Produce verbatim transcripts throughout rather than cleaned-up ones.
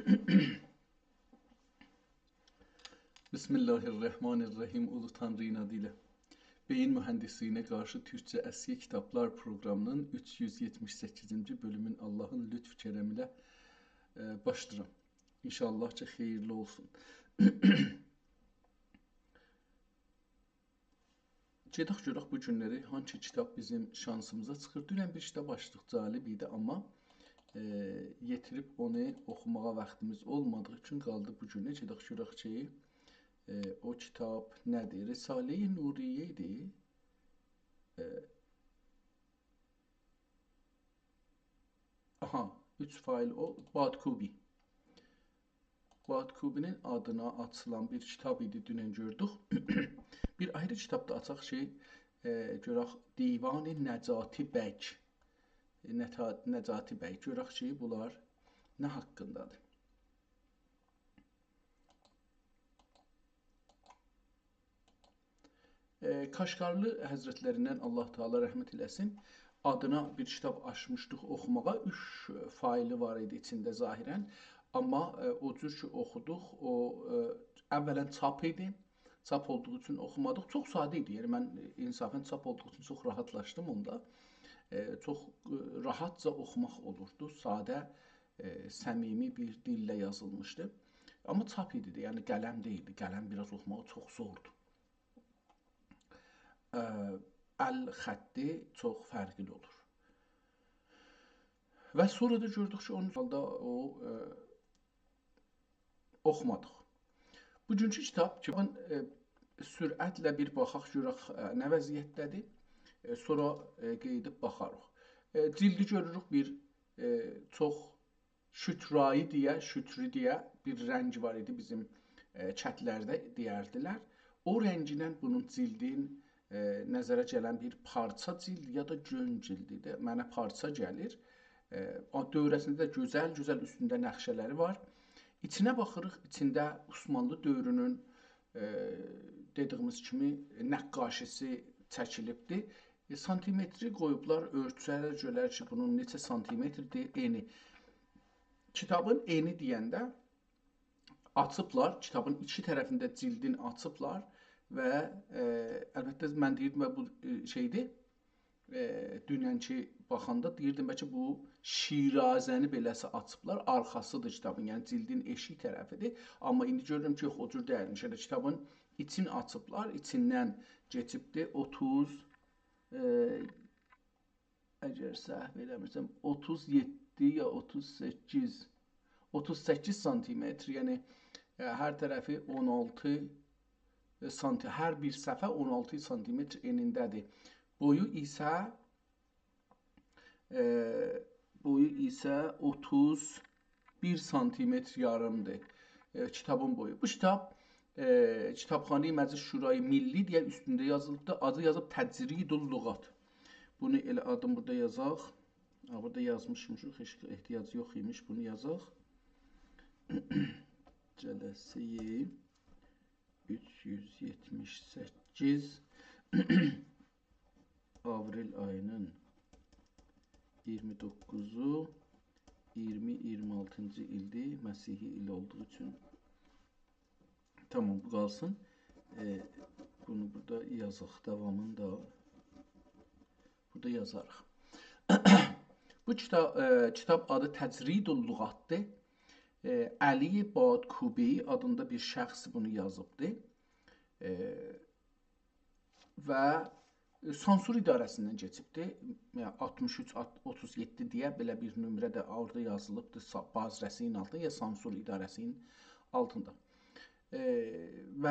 بسم الله الرحمن الرحیم. اولو تانری‌نین آدی ایله. بئیین موهندیسلیگینه قارشی تورکجه اسکیک کیتابلار پروقرامی‌نین اوچ یوز یئتمیش سککیزینجی بؤلومون آللاهین لطف کرمی ایله، ائ، باشلاییرام. ان‌شاءالله کی، خئییرلی اولسون. گئدک گؤرک بو گونلری هانسی کیتاب بیزیم شانسیمیزا چیخیر. دونن بیر کیتاب آچدیق، جالب ایدی، آمما، ائ، یئتیریب اونو اوخوماغا واختیمیز اولمادیغی اوچون قالدی بو گونه. گئدک گؤرک کی، ائ، او کیتاب نه‌دیر؟ رساله‌ی نوریه ایدی. ائ، آها، اوچ فایل او، بادکوبی. بادکوبی‌نین آدینا آچیلان بیر کیتاب ایدی، دونن گؤردوک. بیر آیری کیتاب دا آچاق کی، ائ، گؤرک دیوان نجاتی بیگ. ائ، نتا-، نجاتی بیگ. گؤرک کی، بونلار نه حاقیندادیر. ائ، کاشغارلی حضرتلریندن، الله تعالی رحمت ائله‌سین، آدینا بیر کیتاب آچمیشدیق اوخوماغا. اوچ فایلی وار ایدی ایچینده ظاهراً. آمما، ائ، او جور کی اوخودوق، او، ائ، اولاً چاپ ایدی. چاپ اولدوغو اوچون اوخومادیق. چوخ ساده ایدی. یعنی من، ائ، انصافاً چاپ اولدوغو اوچون چوخ راحتلاشدیم اوندا. ائ، چوخ، ائ، راحتجا اوخوماق اولوردو. ساده، ائ، صمیمی بیر دیلله یازیلمیشدی. آمما چاپ ایدی ده، یعنی قلم دئییلدی. قلم بیر آز اوخوماغی چوخ زوردور. ائ، ال خطی چوخ فرقلی اولور. و سونرا دا گؤردوک کی، اونون حالدا او، ائ، اوخومادیق. بوگونکو کیتاب، کیتابین، ائ، سرعتله بیر باخاق گؤرک، ائ، نه وضعیتده‌دیر. ائ، سونرا، ائ، قئییدیب باخاریق. ائ، جیلدی گؤروروک بیر، ائ، چوخ شوترایی دئیه، شوتری دئیه بیر رنگ وار ایدی بیزیم، ائ، کتلرده دئیردیلر. او رنگینن بونون جیلدین، ائ، نظره گلن بیر پارچا جیلد یا دا گؤن جیلدی‌دیر. منه پارچا گلیر. ائ، او دؤوره‌سینده ده گؤزل-گؤزل اوستونده نقشه‌لری وار. ایچینه باخیریق، ایچینده عثمانلی دؤورونون، ائ، دئدیگیمیز کیمی نقاشی‌سی چکیلیبدیر. ائ، سانتیمتری قویوبلار، اؤلچه‌لر گؤرک کی، بونون نئچه سانتیمتردیر انی. کیتابین انی دئینده آچیبلار، کیتابین ایکی طرفینده جیلدین آچیبلار و، ائ، البته من دئییردیم و بو، ائ، شئیدیر، ائ، دوننکی باخاندا دئییردیم، بلکه بو شیرازه‌نی بئله‌سی آچیبلار، آرخاسی‌دیر کیتابین، یعنی جیلدین ائشیک طرفی‌دیر. آمما ایندی گؤرورم کی، یوخ، او جور دئییلمیش. ائله کیتابین ایچین آچیبلار، ایچیندن کئچیبدیر اوتوز، ائ، اگر سهو ائله‌میرسم، اوتوز یئددی یا اوتوز سککیز، اوتوز سککیز سانتیمتر، یعنی، ائ، هر طرفی اون آلتی سانتی-، هر بیر صفحه اون آلتی سانتیمتر انینده‌دیر. بویو ایسه، ائ، بویو ایسه اوتوز بیر سانتیمتر یاریمدیر، ائ، کیتابین بویو. بو کیتاب، ائ، کیتابخانه‌ی مجلس شورای ملی دئیه اوستونده یازیلیبدیر. آدی یازیب تجرید اللغات. بونو ائله آدین بورادا یازاق. ها، بورادا یازمیشمیشیق، هئچ احتیاج یوخ ایمیش، بونو یازاق. جلسه‌ی اوچ یوز یئتمیش سککیز، آوریل آیی‌نین اییرمی دوققوزو، اییرمی اییرمی آلتینجی ایلدیر، مسیحی ایل اولدوغو اوچون. تامام، بو قالسین. ائ، بونو بورادا یازاق، داوامینی دا بورادا یازاریق. بو کیتاب، ائ، کیتاب آدی تجرید اللغات‌دیر. ائ، علی بادکوبی آدیندا بیر شخص بونو یازیبدی. ائ، و سانسور اداره‌سیندن کئچیبدی. یعنی آلتمیش اوچ، آت-، اوتوز یئددی دئیه بئله بیر نمره ده اورادا یازیلیبدی، سا-، بازرسی‌نین آلتیندا یا سانسور اداره‌سی‌نین آلتیندا. ائ، و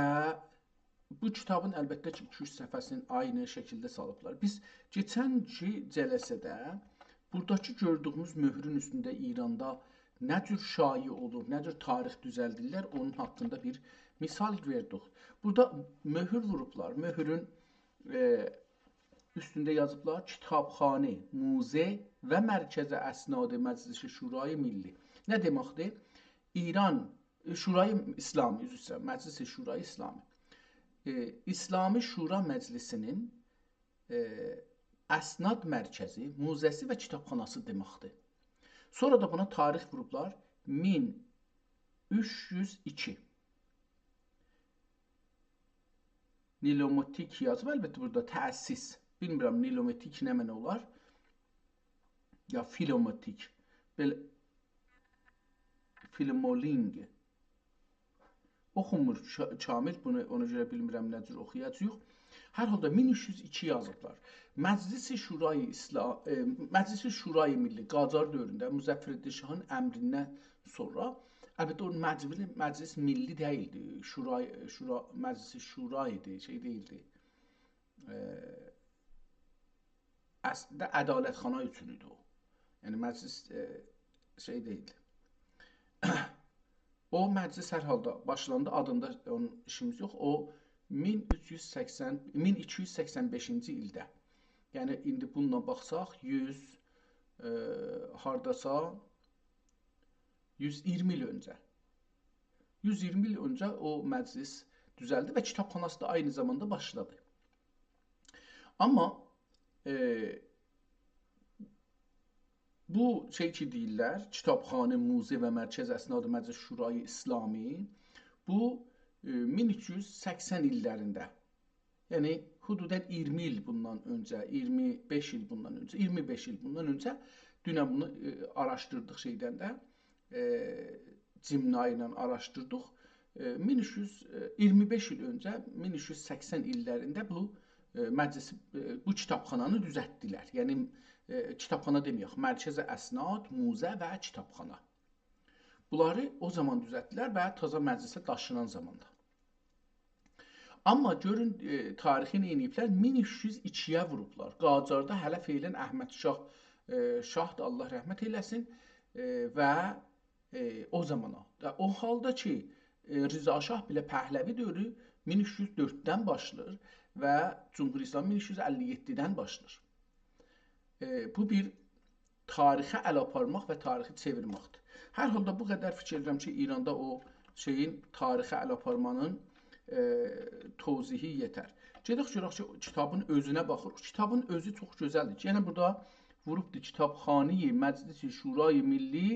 بو کیتابین البته کی، ایکی-اوچ صفحه‌سینی عینی شکیلده سالیبلار. بیز کئچنکی جلسه‌ده بوراداکی گؤردویوموز مؤهرون اوستونده ایراندا نه جور شایع اولور، نه جور تاریخ دوزلدیرلر، اونون حاقیندا بیر مثال وئردیک. بورادا مؤهور ووروبلار. مؤهرون، ائ، اوستونده یازیبلار: «کتابخانه، موزه و مرکز اسناد مجلس شورای ملی.» نه دئمکدیر؟ ایران، ائ، شورای اسلامی، عذر ایسته‌ییرم، مجلس شورای اسلامی. ائ، اسلامی شورا مجلسی‌نین، ائ، اسناد مرکزی، موزه‌سی و کتابخاناسی دئمکدیر. سونرا دا بونا تاریخ ووروبلار. مین اوچ یوز ایکی. نیلوماتیک یازیب، البته بورادا تأسیس. بیلمیرم نیلوماتیک نه معنا اولار. یا فیلوماتیک. بئله فیلمولینگ. اوخونمور شا-، کامل، بونو اونا گؤره بیلمیرم نه جور اوخویاجاغیق. هر حالدا مین اوچ یوز ایکی یازیبلار. مجلس شورای اسلا-، ائ، مجلس شورای ملی قاجار دؤورونده مظفرالدین شاهین امریندن سونرا، البته او مجلس، مجلس ملی دئییلدی، شورای، شورا، مجلس شورا ایدی، شئی دئییلدی. ائ، اصلینده عدالت‌خانا اوچون ایدی او. یعنی مجلس، ائ، شئی دئییلدی. او مجلس هر حالدا باشلاندی، آدیندا اونون ایشیمیز یوخ. او مین اوچ یوز سکسن، مین ایکی یوز سکسن بئشینجی ایلده. یعنی ایندی بونونلا باخساق، یوز، ائ، هارداسا یوز ایگیرمی ایل اؤنجه. یوز ایگیرمی ایل اؤنجه او مجلس دوزلدی و کیتابخاناسی دا عینی زاماندا باشلادی. آمما، ائ، بو شئی کی دئییرلر، کیتابخانه، موزه و مرکز اسناد مجلس شورای اسلامی، بو، ائ، مین اوچ یوز سکسن ایللرینده، یعنی حدوداً ایگیرمی ایل بوندان اؤنجه، ایگیرمی بئش ایل بوندان اؤنجه، ایگیرمی بئش ایل بوندان اؤنجه، دونن بونو، ائ، آراشدیردیق شئیدن ده، ائ، جیمنای ایله آراشدیردیق. ائ، مین اوچ یوز ایگیرمی بئش ایل اؤنجه، مین اوچ یوز سکسن ایللرینده بو، ائ، مجلس، ائ، بو کیتابخانانی دوزلتدیلر. یعنی، ائ، کیتابخانا دئمه‌یک، مرکز اسناد، موزه و کیتابخانا. بونلاری او زامان دوزلتدیلر و تازا مجلسه داشینان زاماندا. آمما گؤرون، ائ، تاریخی نئینییبلر؟ مین اوچ یوز ایکی‌یه ووروبلار. قاجاردا هله فعلاً احمد شاه، ائ، شاهدیر، الله رحمت ائله‌سین، ائ، و، ائ، او زامانا. و او حالدا کی، ائ، رضا شاه بئله پهلوی دؤورو مین اوچ یوز دؤرددن باشلاییر و جمهوری اسلامی مین اوچ یوز اللی یئددیدن باشلاییر. ائ، بو بیر تاریخه ال آپارماق و تاریخی چئویرمکدیر. هر حالدا بو قدر فیکیر ائدیرم کی، ایراندا او شئیین، تاریخه ال آپارمانین، ائ، توضیحی یئتر. گئدک گؤرک کی، کیتابین اؤزونه باخیریق. کیتابین اؤزو چوخ گؤزلدیر. یعنی بورادا ووروبدور: کتابخانهٔ مجلس شورای ملی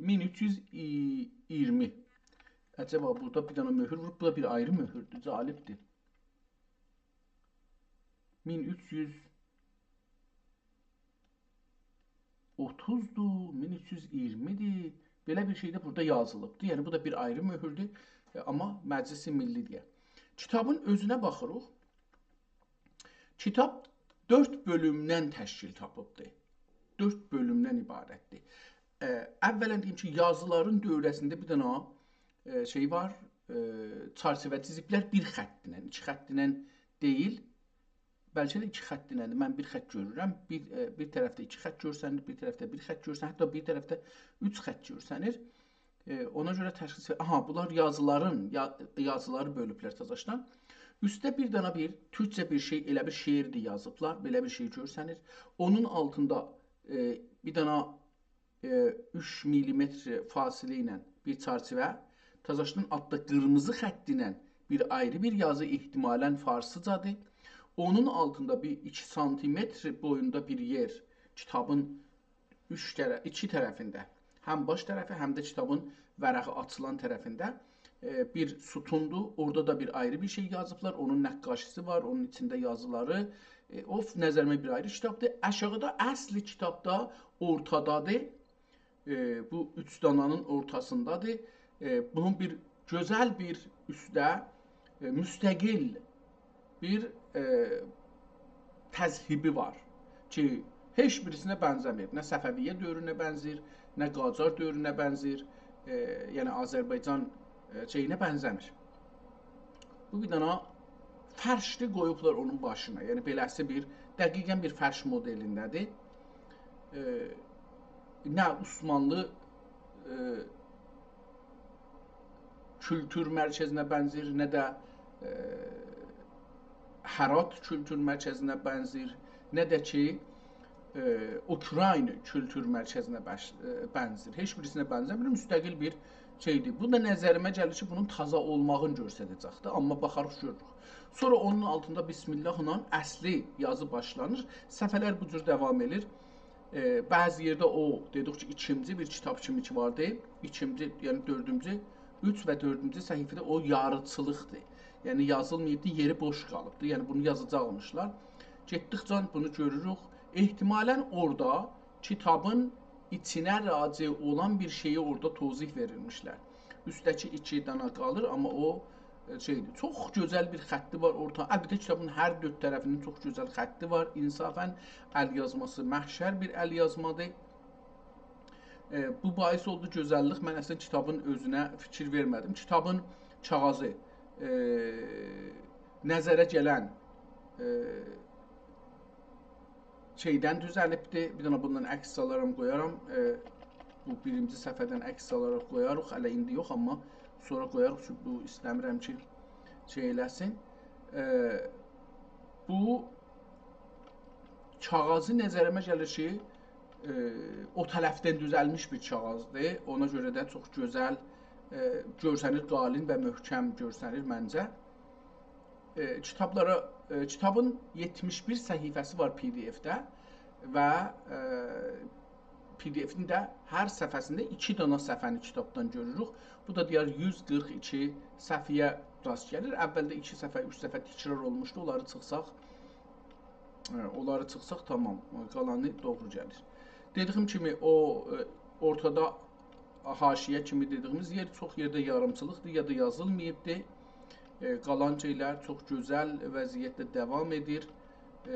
مین اوچ یوز ایگیرمی. عجبا بورادا بیر دنه مؤهور ووروب، بو دا بیر آیری مؤهوردور. جالبدیر. مین اوچ یوز اوتوزدور، مین اوچ یوز ایگیرمی‌دیر. بئله بیر شئی ده بورادا یازیلیبدیر. یعنی، بو دا بیر آیری مؤهوردور. ائ، آمما مجلس ملی دئیه. کیتابین اؤزونه باخیریق. کیتاب دؤرد بؤلومدن تشکیل تاپیبدیر. دؤرد بؤلومدن عبارتدیر. ائ، اولاً دئییم کی، یازیلارین دؤوره‌سینده بیر دنه، ائ، شئی وار، ائ، چرچیوه چیزیبلر بیر خط ایله، ایکی خط ایله دئییل، بلکه ده ایکی خط ایله‌دیر. من بیر خط گؤرورم. بیر، ائ، بیر طرفده ایکی خط گؤرسنیر، بیر طرفده بیر خط گؤرسنیر، حتی بیر طرفده اوچ خط گؤرسنیر. ائ، اونا گؤره تشخیص، آها، بونلار یازیلارین، یا-، یازیلاری بؤلوبلر تازاشدان. اوسته بیر دنه بیر، تورکجه بیر شئی، ائله بیر شعر ده یازیبلار، بئله بیر شئی گؤرسنیر. اونون آلتیندا، ائ، بیر دنه ائ، اوچ میلیمتر فاصله ایله بیر چرچیوه، تازاشدان آلتدا قیرمیزی خط ایله بیر آیری بیر یازی، احتمالاً فارسیجادیر. اونون آلتیندا بیر ایکی سانتیمتر بویوندا بیر یئر، کیتابین اوچ طره-، ایکی طرفینده، هم باش طرفی، هم ده کیتابین ورقی آچیلان طرفینده، ائ، بیر ستوندور. اورادا دا بیر آیری بیر شئی یازیبلار. اونون نقاشی‌سی وار، اونون ایچینده یازیلاری. ائ، او نظریمه بیر آیری کیتابدیر. آشاغیدا اصلی کیتاب دا اورتادادیر. ائ، بو اوچ دانانین اورتاسیندادیر. ائ، بونون بیر گؤزل بیر اوستده، ائ، مستقل بیر، ائ، تذهیبی وار کی، هئچ بیریسینه بنزه‌میر. نه صفویه دؤورونه بنزیر، نه قاجار دؤورونه بنزیر، ائ، یعنی آذربایجان، ائ، شئیینه بنزه‌میر. بو بیر دنه فرشدیر، قویوبلار اونون باشینا. یعنی، بئله‌سی بیر، دقیقاً بیر فرش مدلینده‌دیر. ائ، نه عثمانلی، ائ، کولتور مرکزینه بنزیر، نه ده، ائ، هرات کولتور مرکزینه بنزیر، نه ده کی، ائ، اوکراین کولتور مرکزینه بش-، ائ، بنزیر. هئچ بیریسینه بنزه‌میر، مستقل بیر شئیدیر. بو دا نظریمه گلیر کی، بونون تازا اولماغینی گؤستره‌جکدیر. آمما باخاریق، گؤروروک. سونرا اونون آلتیندا بسم‌الله‌لا اصلی یازی باشلانیر. صفحه‌لر بو جور داوام ائدیر. ائ، بعضی یئرده او، دئدیک کی، ایکینجی بیر کیتاب کیمی کی واردی. ایکینجی، یعنی دؤردونجو، اوچ و دؤردونجو صفحه‌ده او یاریچیلیقدیر. یعنی یازیلماییبدی، یئری بوش قالیبدی. یعنی بونو یازاجاقمیشلار. گئتدیکجه بونو گؤروروک. احتمالاً اورادا کیتابین ایچینه راجع اولان بیر شئیی اورادا توضیح وئریرمیشلر. اوستده‌کی ایکی دانا قالیر، آمما او، ائ، شئیدیر. چوخ گؤزل بیر خطی وار اورتا. البته، کیتابین هر دؤرد طرفینین چوخ گؤزل خطی وار. انصافاً، ال‌یازماسی محشر بیر ال‌یازمادیر. ائ، بو باعث اولدو گؤزللیک. من اصلاً کیتابین اؤزونه فیکیر وئرمه‌دیم. کیتابین کاغیذی، ائ، نظره گلن، ائ، شئیدن دوزلیبدی. بیر دنه بوندان عکس آلارام، قویارام. ائ، بو بیرینجی صفحه‌دن عکس آلاراق قویاریق. هله ایندی یوخ، آمما سونرا قویاریق. چونکی بو ایسته‌میرم کی، شئی ائله‌سین. ائ، بو کاغیذی نظریمه گلیر کی، ائ، او طرفدن دوزلمیش بیر کاغیذدیر. اونا گؤره ده چوخ گؤزل، ائ، گؤرسنیر، قالین و محکم گؤرسنیر منجه. ائ، کیتابلارا، ائ، کیتابین یئتمیش بیر صفحه‌سی وار پی دی اف‌ده و، ائ، پی دی اف‌ین ده هر صفحه‌سینده ایکی دانا صفحه‌نی کیتابدان گؤروروک. بو دا دئیر یوز قیرخ ایکی صفحه‌یه راست گلیر. اولده ایکی صفحه، اوچ صفحه تکرار اولموشدو. اونلاری چیخساق، ائ، اونلاری چیخساق تمام. قالانی دوغرو گلیر. دئدیگیم کیمی او، ائ، اورتادا حاشیه کیمی دئدیگیمیز یئر چوخ یئرده یاریمچیلیقدیر، یا دا یازیلماییبدیر. ائ، قالان شئیلر چوخ گؤزل وضعیتده داوام ائدیر. ائ،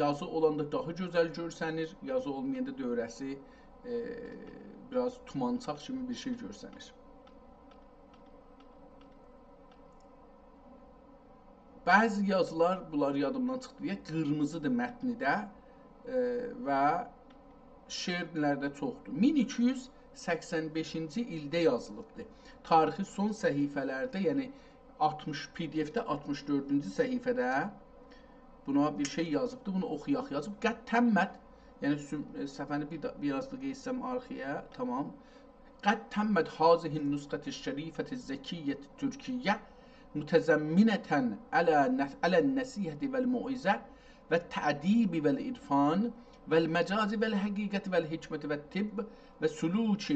یازی اولاندا داها گؤزل گؤرسنیر، یازی اولمایاندا دؤوره‌سی، ائ، بیر آز تومانچاق کیمی بیر شئی گؤرسنیر. بعضی یازیلار، بونلار یادیمدان چیخدی دئیه، قیرمیزیدیر متنیده، ائ، و شعرلر ده چوخدور. مین ایکی یوز سکسن بئشینجی ایلده یازیلیبدیر. تاریخی سون صفحه‌لرده، یعنی آلتمیش، پی دی اف‌ده آلتمیش دؤردونجو صفحه‌ده بونا بیر شئی یازیبدی. بونو اوخویاق، یازیب: «قد تمت»، یعنی سو-، صفحه‌نی بیر دا-، بیر آز دا گئچسم آرخایا، تمام. «قد تمت هذه النسخة الشريفة الزكية التركية متضمنة على نص-، على النصيحة والموعظة والتأديب والعرفان والمجاز والحقيقة والحكمة والطب وسلوك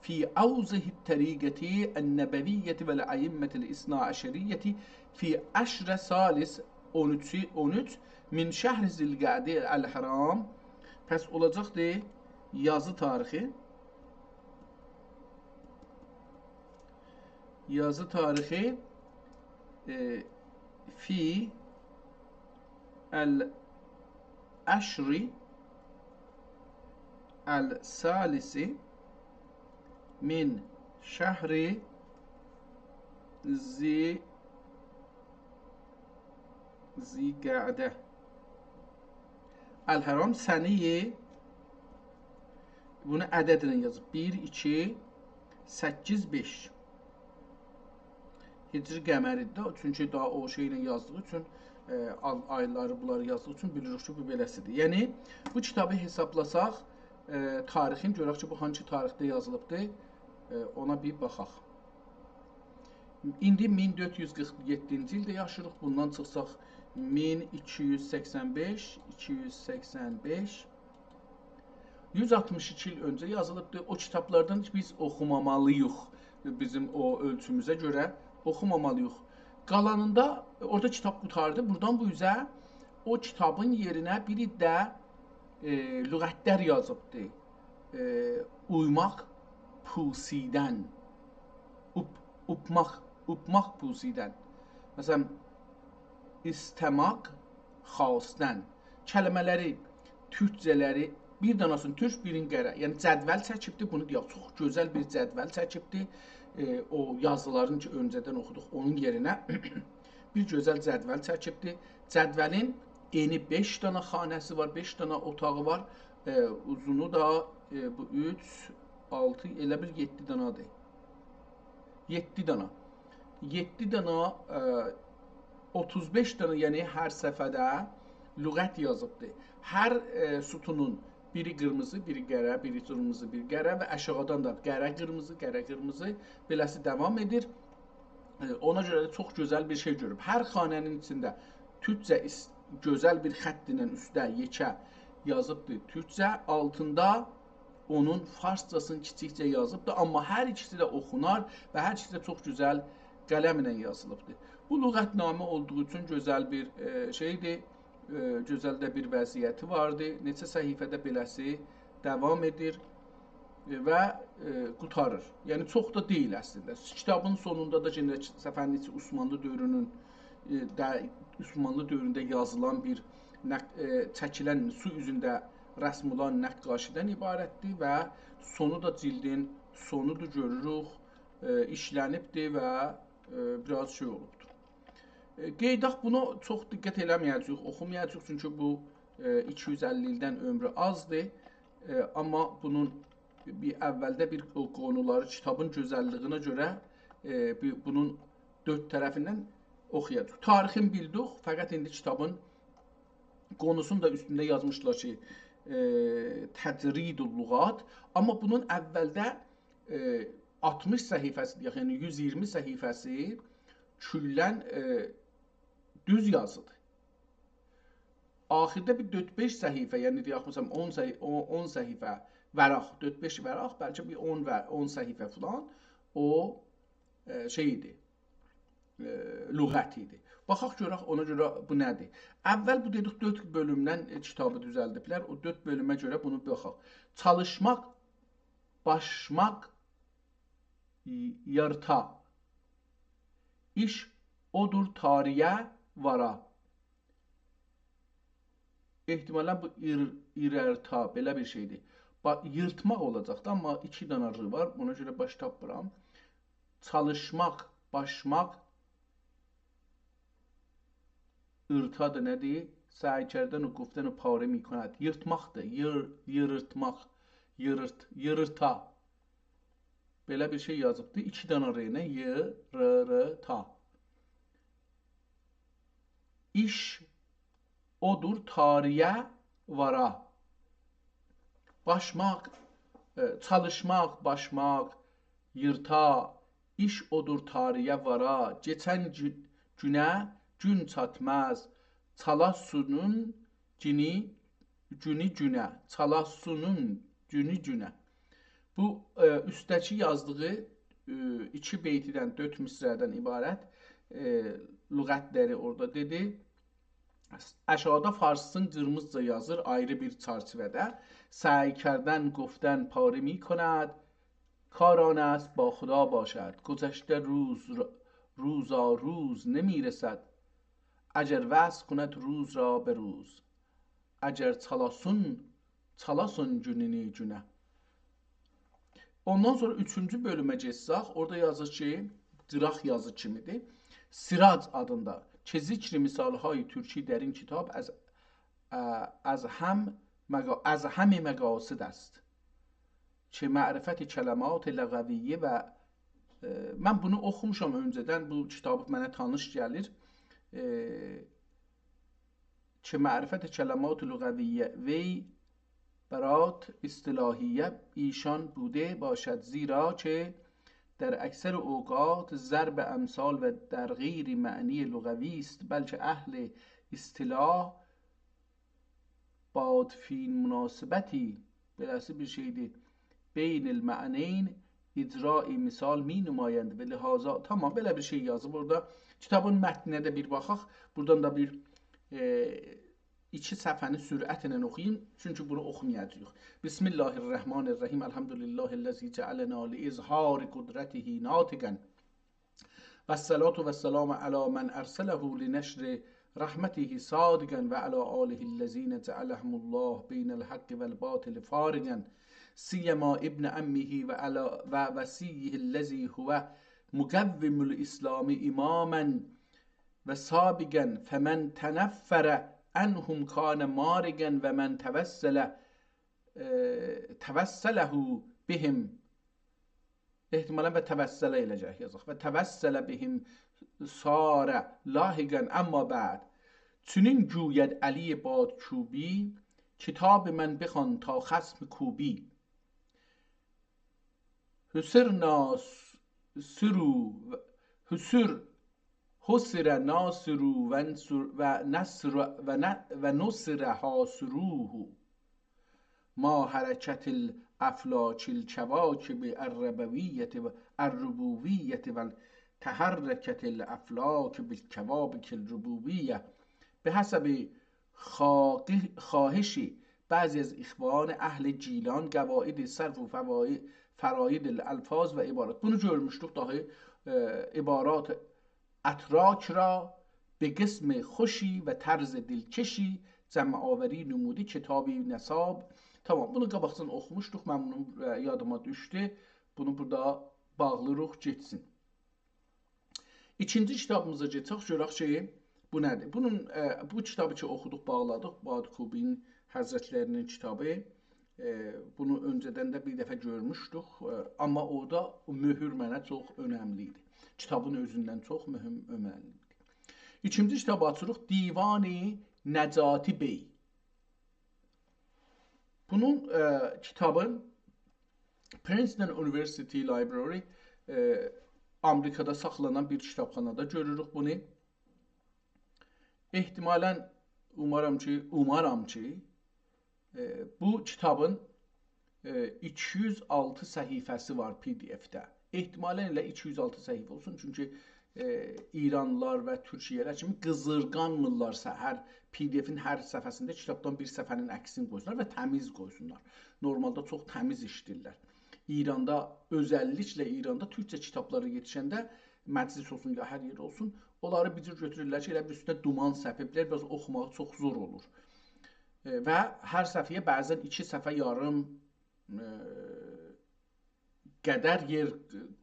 في أوضح الطريقة النبوية والأئمة الاثنى عشرية في عشر ثالث، اون اوچ، اون اوچ، من شهر ذی القعدة الحرام». پس اولاجاقدی یازی تاریخی. یازی تاریخی، ائ، فی العشر الثالث من شهر ذی، ذی قعده الحرام سنه، بونو عددله یازیب. بیر، ایکی، سککیز، بئش. هجری قمری‌دیر ده، چونکی داها او شئیله یازدیغی اوچون، ائ، آل-، آیلاری، بونلاری یازدیغی اوچون بیلیریک کی، بو بئله‌سیدیر. یعنی، بو کیتابی حسابلاساق، ائ، تاریخین، گؤرک کی، بو هانسی تاریخده یازیلیبدیر، ائ، اونا بیر باخاق. ایندی مین دؤرد یوز قیرخ یئددینجی ایلده یاشاییریق. بوندان چیخساق، مین ایکی یوز سکسن بئش، ایکی یوز سکسن بئش، یوز آلتمیش ایکی ایل اؤنجه یازیلیبدیر. او کیتابلاردان بیز اوخومامالی‌ییق. بیزیم او اؤلچوموزه گؤره اوخومامالی‌ییق. قالانیندا، اورادا کیتاب قوتاردی. بورادان بو اوزه او کیتابین یئرینه بیر ده، ائ، لغتلر یازیبدی. ائ، اویماق، پوسیدن. اوپ-، اوپماق، اوپماق، پوسیدن. مثلاً، ایسته‌مک، خواستن. کلمه‌لری، تورکجه‌لری، بیر داناسینی تورک، بیرین قره. یعنی جدول چکیبدی، بونو دئیک، چوخ گؤزل بیر جدول چکیبدی. ائ، او یازیلارین کی، اؤنجه‌دن اوخودوق، اونون یئرینه بیر گؤزل جدول چکیبدی. جدولین انی بئش دانا خانه‌سی وار، بئش دانا اوتاغی وار. ائ، اوزونو دا، ائ، بو اوچ، آلتی، ائله بیل یئددی دانادیر. یئددی دانا. یئددی دانا، ائ، اوتوز بئش دانا، یعنی هر صفحه‌ده لغت یازیبدی. هر، ائ، ستونون بیری قیرمیزی، بیری قره، بیری قیرمیزی، بیری قره و آشاغیدان دا قره، قیرمیزی، قره، قیرمیزی، بئله‌سی داوام ائدیر. ائ، اونا گؤره ده چوخ گؤزل بیر شئی گؤروب. هر خانه‌نین ایچینده تورکجه ایس-، گؤزل بیر خط ایله اوسته یئکه یازیبدیر تورکجه، آلتیندا اونون فارسجاسینی کیچیکجه یازیبدیر، آمما هر ایکیسی ده اوخونار و هر ایکیسی ده چوخ گؤزل قلم ایله یازیلیبدیر. بو لغت‌نامه اولدوغو اوچون گؤزل بیر، ائ، شئیدیر، ائ، گؤزل ده بیر وضعیتی واردی. نئچه صفحه‌ده بئله‌سی داوام ائدیر، ائ، و، ائ، قوتاریر. یعنی، چوخ دا دئییل اصلینده. کیتابین سونوندا دا یئنه صفحه‌نین ایچی عثمانلی دؤورونون، ائ، ده، عثمانلی دؤورونده یازیلان بیر نق-، ائ، چکیلن سو اوزونده رسم اولان نقاشی‌دن عبارتدیر و سونو دا جیلدین سونودور، گؤروروک، ائ، ایشلنیبدیر و، ائ، بیر آز شئی اولوبدور. ائ، قئییداق، بونو چوخ دقت ائله‌مه‌یه‌جه‌ییک، اوخومایاجاغیق، چونکی بو، ائ، ایکی یوز اللی ایلدن عؤمرو آزدیر. ائ، آمما بونون بیر اولده بیر او قونولاری کیتابین گؤزللیگینه گؤره، ائ، بی-، بونون دؤرد طرفیندن اوخویاجاغیق. تاریخین بیلدیک، فقط ایندی کیتابین قونوسونو دا اوستونده یازمیشلار کی، ائ، تجرید اللغات. آمما بونون اولده، ائ، آلتمیش صفحه‌سی، یعنی یوز ایگیرمی صفحه‌سی کلاً، ائ، دوز یازیدیر. آخیردا بیر دؤرد-بئش صفحه، یعنی دئیک، مثلاً، اون صفحه، اون، اون صفحه ورق، دؤرد-بئش ورق، بلکه بیر اون و اون صفحه فلان، او، ائ، شئی ایدی، ائ، لغت ایدی. باخاق گؤرک، اونا گؤره بو نه‌دیر؟ اول بو دئدیک، دؤرد بؤلومدن، ائ، کیتابی دوزلدیبلر. او دؤرد بؤلومه گؤره بونو باخاق. چالیشماق، باشماق، ی-، یارتا. ایش اودور تاریه وارا. احتمالاً بو ایر-، ایررتا، بئله بیر شئیدیر. با-، ییرتماق اولاجاقدی، آمما ایکی دنه ر وار، اونا گؤره باش تاپمیرام. چالیشماق، باشماق، ایرتا دا نه‌دیر؟ سعی کردن و گفتن و پاره می‌کند. ییرتماقدیر، ییر-، ییرتماق، ییرت-، ییرتا. بئله بیر شئی یازیبدی، ایکی دنه ر ایله، ی، ر، ر، تا. ایش اودور تاریه وارا. باشماق، ائ، چالیشماق، باشماق، ییرتا، ایش اودور تاریه وارا. کئچن گو-، گونه گون چاتماز، چالاسونون گونو، گونو گونه، چالاسونون گونو گونه. بو، ائ، اوستده‌کی یازدیغی، ائ، ایکی بیتیدن، دؤرد مصرعدن عبارت، ائ، لغتلری اورادا دئدی. آشاغیدا فارسین قیرمیزیجا یازیر، آیری بیر چرچیوه‌ده. سعی کردن گفتن پاره می‌کند، کار آن است با خدا باشد. گذشته روز، روزا روز نمی‌رسد، اگر وصل کند روز را به روز. اگر چالاسون، چالاسون گونونو گونه. اوندان سونرا اوچونجو بؤلومه گئتسک، اورادا یازیر کی، قیراق یازی کیمیدیر. سیراج آدیندا که ذکر مثال‌های ترکی در این کتاب از، اه، از هم مقا-، از همه مقاصد است. که معرفت کلمات لغویه و، اه، من بونو اوخوموشام اؤنجه‌دن، بو کیتاب منه تانیش گلیر. اه، که معرفت کلمات لغویه و عبارات اصطلاحیه ایشان بوده باشد، زیرا که در اکثر اوقات ضرب امثال و تغییر معنی لغوی است، بلکه اهل اصطلاح بادفین مناسبتی، بئله‌سی بیر شئیدیر. بین المعنین اجراء مثال می‌نمایند و لهذا، تامام، بئله بیر شئی یازیب اورادا. کیتابین متنینه ده بیر باخاق. بورادان دا بیر، ائ، ایکی صفحه‌نی سرعتله اوخویوم، چونکی بونو اوخومایاجاغیق. بسم الله الرحمن الرحیم. الحمد لله الذی جعلنا لإظهار قدرته ناطقا. و الصلاة و السلام علی من ارسله لنشر رحمته صادقا و علی آله الذین جعلهم الله بین الحق و الباطل فارقا، سیما ابن عمه و علی، و وصیه الذی هو مقوم الاسلام اماما و سابقا، فمن تنفر عنهم کان مارقا و من توسل، اه، توسله بهم. احتمالاً و توسل ائله‌یه‌جک یازاق. و توسل بهم صار لاحقا، اما بعد. چنین گوید علی بادکوبی، کتاب من بخوان تا ختم کوبی. حصر ناصرو، حصر، حصر ناصرو و نصر، و نصر، و ن-، و نصر حاصروه. ما حرکت الافلاک الکواکب الربویة و الربوبیة و تحرکت الافلاک بالکواکب الربوبیة به حسب خواهش بعضی از اخوان اهل گیلان، قواعد صرف و فوای- فراید الالفاظ و عبارات. بونو گؤرموشدوک داها، ائ، عبارات اتراک را به قسم خوشی و طرز دلکشی جمع‌آوری نموده کتابی نساب. تامام، بونو قاباقجادان اوخوموشدوق، من بونو، ائ، یادیما دوشدو. بونو بورادا باغلیریق، گئتسین. ایکینجی کیتابیمیزا کئچک، گؤرک کی، بو نه‌دیر؟ بونون، ائ، بو کیتابی کی اوخودوق، باغلادیق، بادکوبین حضرتلری‌نین کیتابی. ائ، بونو اؤنجه‌دن ده بیر دفعه گؤرموشدوک، ائ، آمما اورادا او مؤهور منه چوخ اؤنملی ایدی. کیتابین اؤزوندن چوخ مهم، اؤنملی ایدی. ایکینجی کیتابی آچیریق، دیوان نجاتی بی. بونون، ائ، کیتابین Princeton University Library، ائ، آمریکادا ساخلانان بیر کیتابخانادا گؤروروک بونو. احتمالاً، اومارام کی، اومارام کی، ائ، بو کیتابین، ائ، ایکی یوز آلتی صفحه‌سی وار پی دی اف‌ده. احتمالاً ائله ایکی یوز آلتی صفحه اولسون، چونکی، ائ، ایرانلیلار و تورکیه‌لیلر کیمی قیزیرغانمیرلارسا هر پی دی افین هر صفحه‌سینده کیتابدان بیر صفحه‌نین عکسینی قویسونلار و تمیز قویسونلار. نورمالدا چوخ تمیز ایشله‌ییرلر. ایراندا، اؤزللیکله ایراندا تورکجه کیتابلارا یئتیشنده مجلس اولسون یا هر یئر اولسون، اونلاری بیر جور گؤتورورلر کی، ائله بیل اوستونه دومان سپیبلر، بیر آز اوخوماغی چوخ زور اولور. ائ، و هر صفحه‌یه بعضاً ایکی صفحه یاریم، ائ، قدر یئر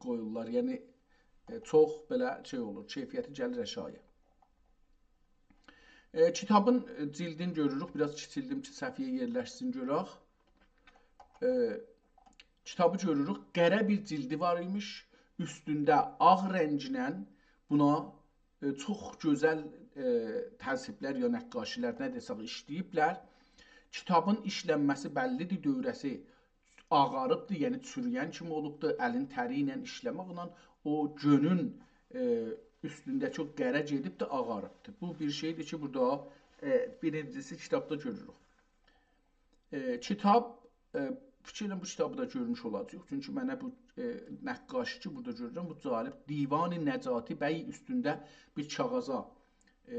قویورلار. یعنی، ائ، چوخ بئله شئی اولور، کیفیتی گلیر آشاغییا. ائ، کیتابین، ائ، جیلدینی گؤروروک. بیر آز کیچیلدیم کی، صفحه‌یه یئرلشسین، گؤرک. ائ، کیتابی گؤروروک. قره بیر جیلدی وار ایمیش. اوستونده آغ رنگینن بونا، ائ، چوخ گؤزل، ائ، تضحیبلر یا نقاشی‌لر، نه دئسک، ایشله‌ییبلر. کیتابین ایشلنمه‌سی بللی‌دیر، دؤوره‌سی آغاریبدیر، یعنی چوروین کیمی اولوبدور، الین تری ایله ایشله‌مکله او گؤنون، ائ، اوستونده‌کی او قره گئدیبدیر، آغاریبدیر. بو بیر شئیدیر کی، بورادا، ائ، بیرینجیسی کیتابدا گؤروروک. ائ، کیتاب، ائ، فیکیر ائدیرم بو کیتابی دا گؤرموش اولاجاغیق. چونکی منه بو، ائ، نقاشی کی بورادا گؤرورم، بو جالب. دیوان نجاتی بی اوستونده بیر کاغیذا، ائ،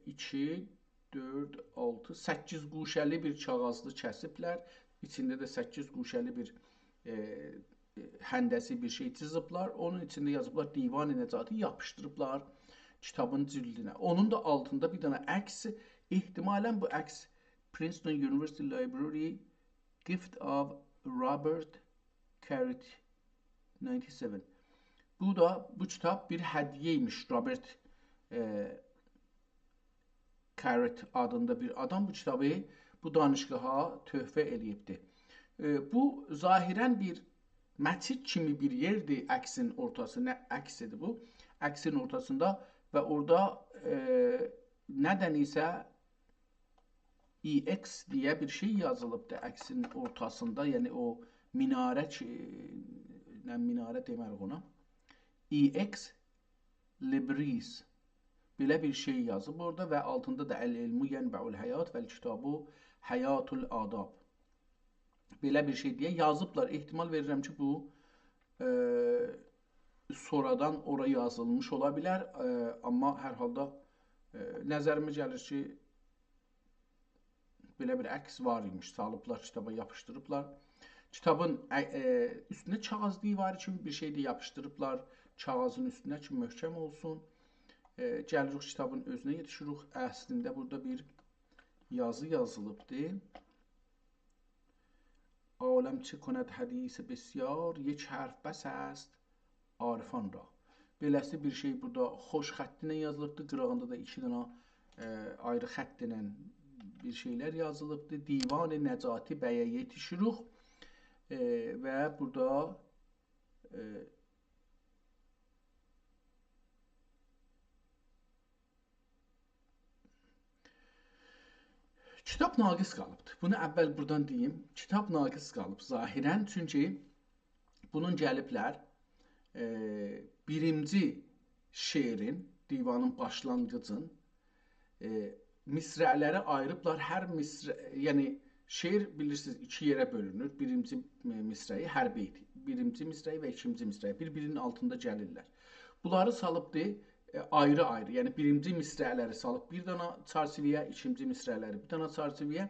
ایکی، دؤرد، آلتی، سککیز گوشه‌لی بیر کاغیذی کسیبلر. ایچینده ده سککیز گوشه‌لی بیر، ائ، ائ، هندسی بیر شئی جیزیبلار. اونون ایچینده یازیبلار دیوان نجاتی، یاپیشدیریبلار کیتابین جیلدینه. اونون دا آلتیندا بیر دنه عکس، احتمالاً بو عکس Princeton University Library Gift of Robert Garrett ninety-seven. بو دا، بو کیتاب بیر هدیه ایمیش رابرت، ائ، گرت آدیندا بیر آدام بو کیتابی بو دانشگاها تحفه ائله‌ییبدی. ائ، بو ظاهراً بیر مچیت کیمی بیر یئردیر، عکسین اورتاسی، نه عکسیدیر بو؟ عکسین اورتاسیندا و اورادا، ائ، ندن ایسه ای اکس دئیه بیر شئی یازیلیبدی عکسین اورتاسیندا، یعنی او مناره کی، نه مناره دئمه‌ریک اونا. ای اکس Libris. بئله بیر شئی یازیب اورادا و آلتیندا دا «العلم ینبع الحیات و الکتاب حیات الآداب». بئله بیر شئی دئیه یازیبلار. احتمال وئریرم کی، بو، ائ، سونرادان اورا یازیلمیش اولا بیلر. ائ، آمما هر حالدا، ائ، نظریمه گلیر کی، بئله بیر عکس وار ایمیش، سالیبلار کیتابا، یاپیشدیریبلار. کیتابین، ائ، ائ، اوستونه کاغیذ دیواری کیمی بیر شئی ده یاپیشدیریبلار، کاغیذین اوستونه کی، محکم اولسون. ائ، گلیریک کیتابین اؤزونه یئتیشیریک. اصلینده بورادا بیر یازی یازیلیبدی. «عالم چه کند حدیث بسیار، یک حرف بس است عارفان را.» بئله‌سی بیر شئی بورادا خوش خطی ایله یازیلیبدی. قیراغیندا دا ایکی دنه، ائ، آیری خط ایله بیر شئیلر یازیلیبدی. دیوان نجاتی بیه یئتیشیریک. ائ، و بورادا، ائ، کیتاب ناقص قالیبدیر. بونو اول بورادان دئییم. کیتاب ناقص قالیب ظاهراً. چونکی بونون گلیبلر، ائ، بیرینجی شعرین، دیوانین باشلانغیجین، ائ، مصرع‌لری آییریبلار. هر مصرع، یعنی، شعر، بیلیرسینیز، ایکی یئره بؤلونور. بیرینجی، ائ، مصرعی، هر بیت. بیرینجی مصرعی و ایکینجی مصرعی بیر-بیرینین آلتیندا گلیرلر. بونلاری سالیبدی، ائ، آیری-آیری. یعنی بیرینجی مصرعلری سالیب بیر دانا چرچیوه‌یه، ایکینجی مصرعلری بیر دانا چرچیوه‌یه.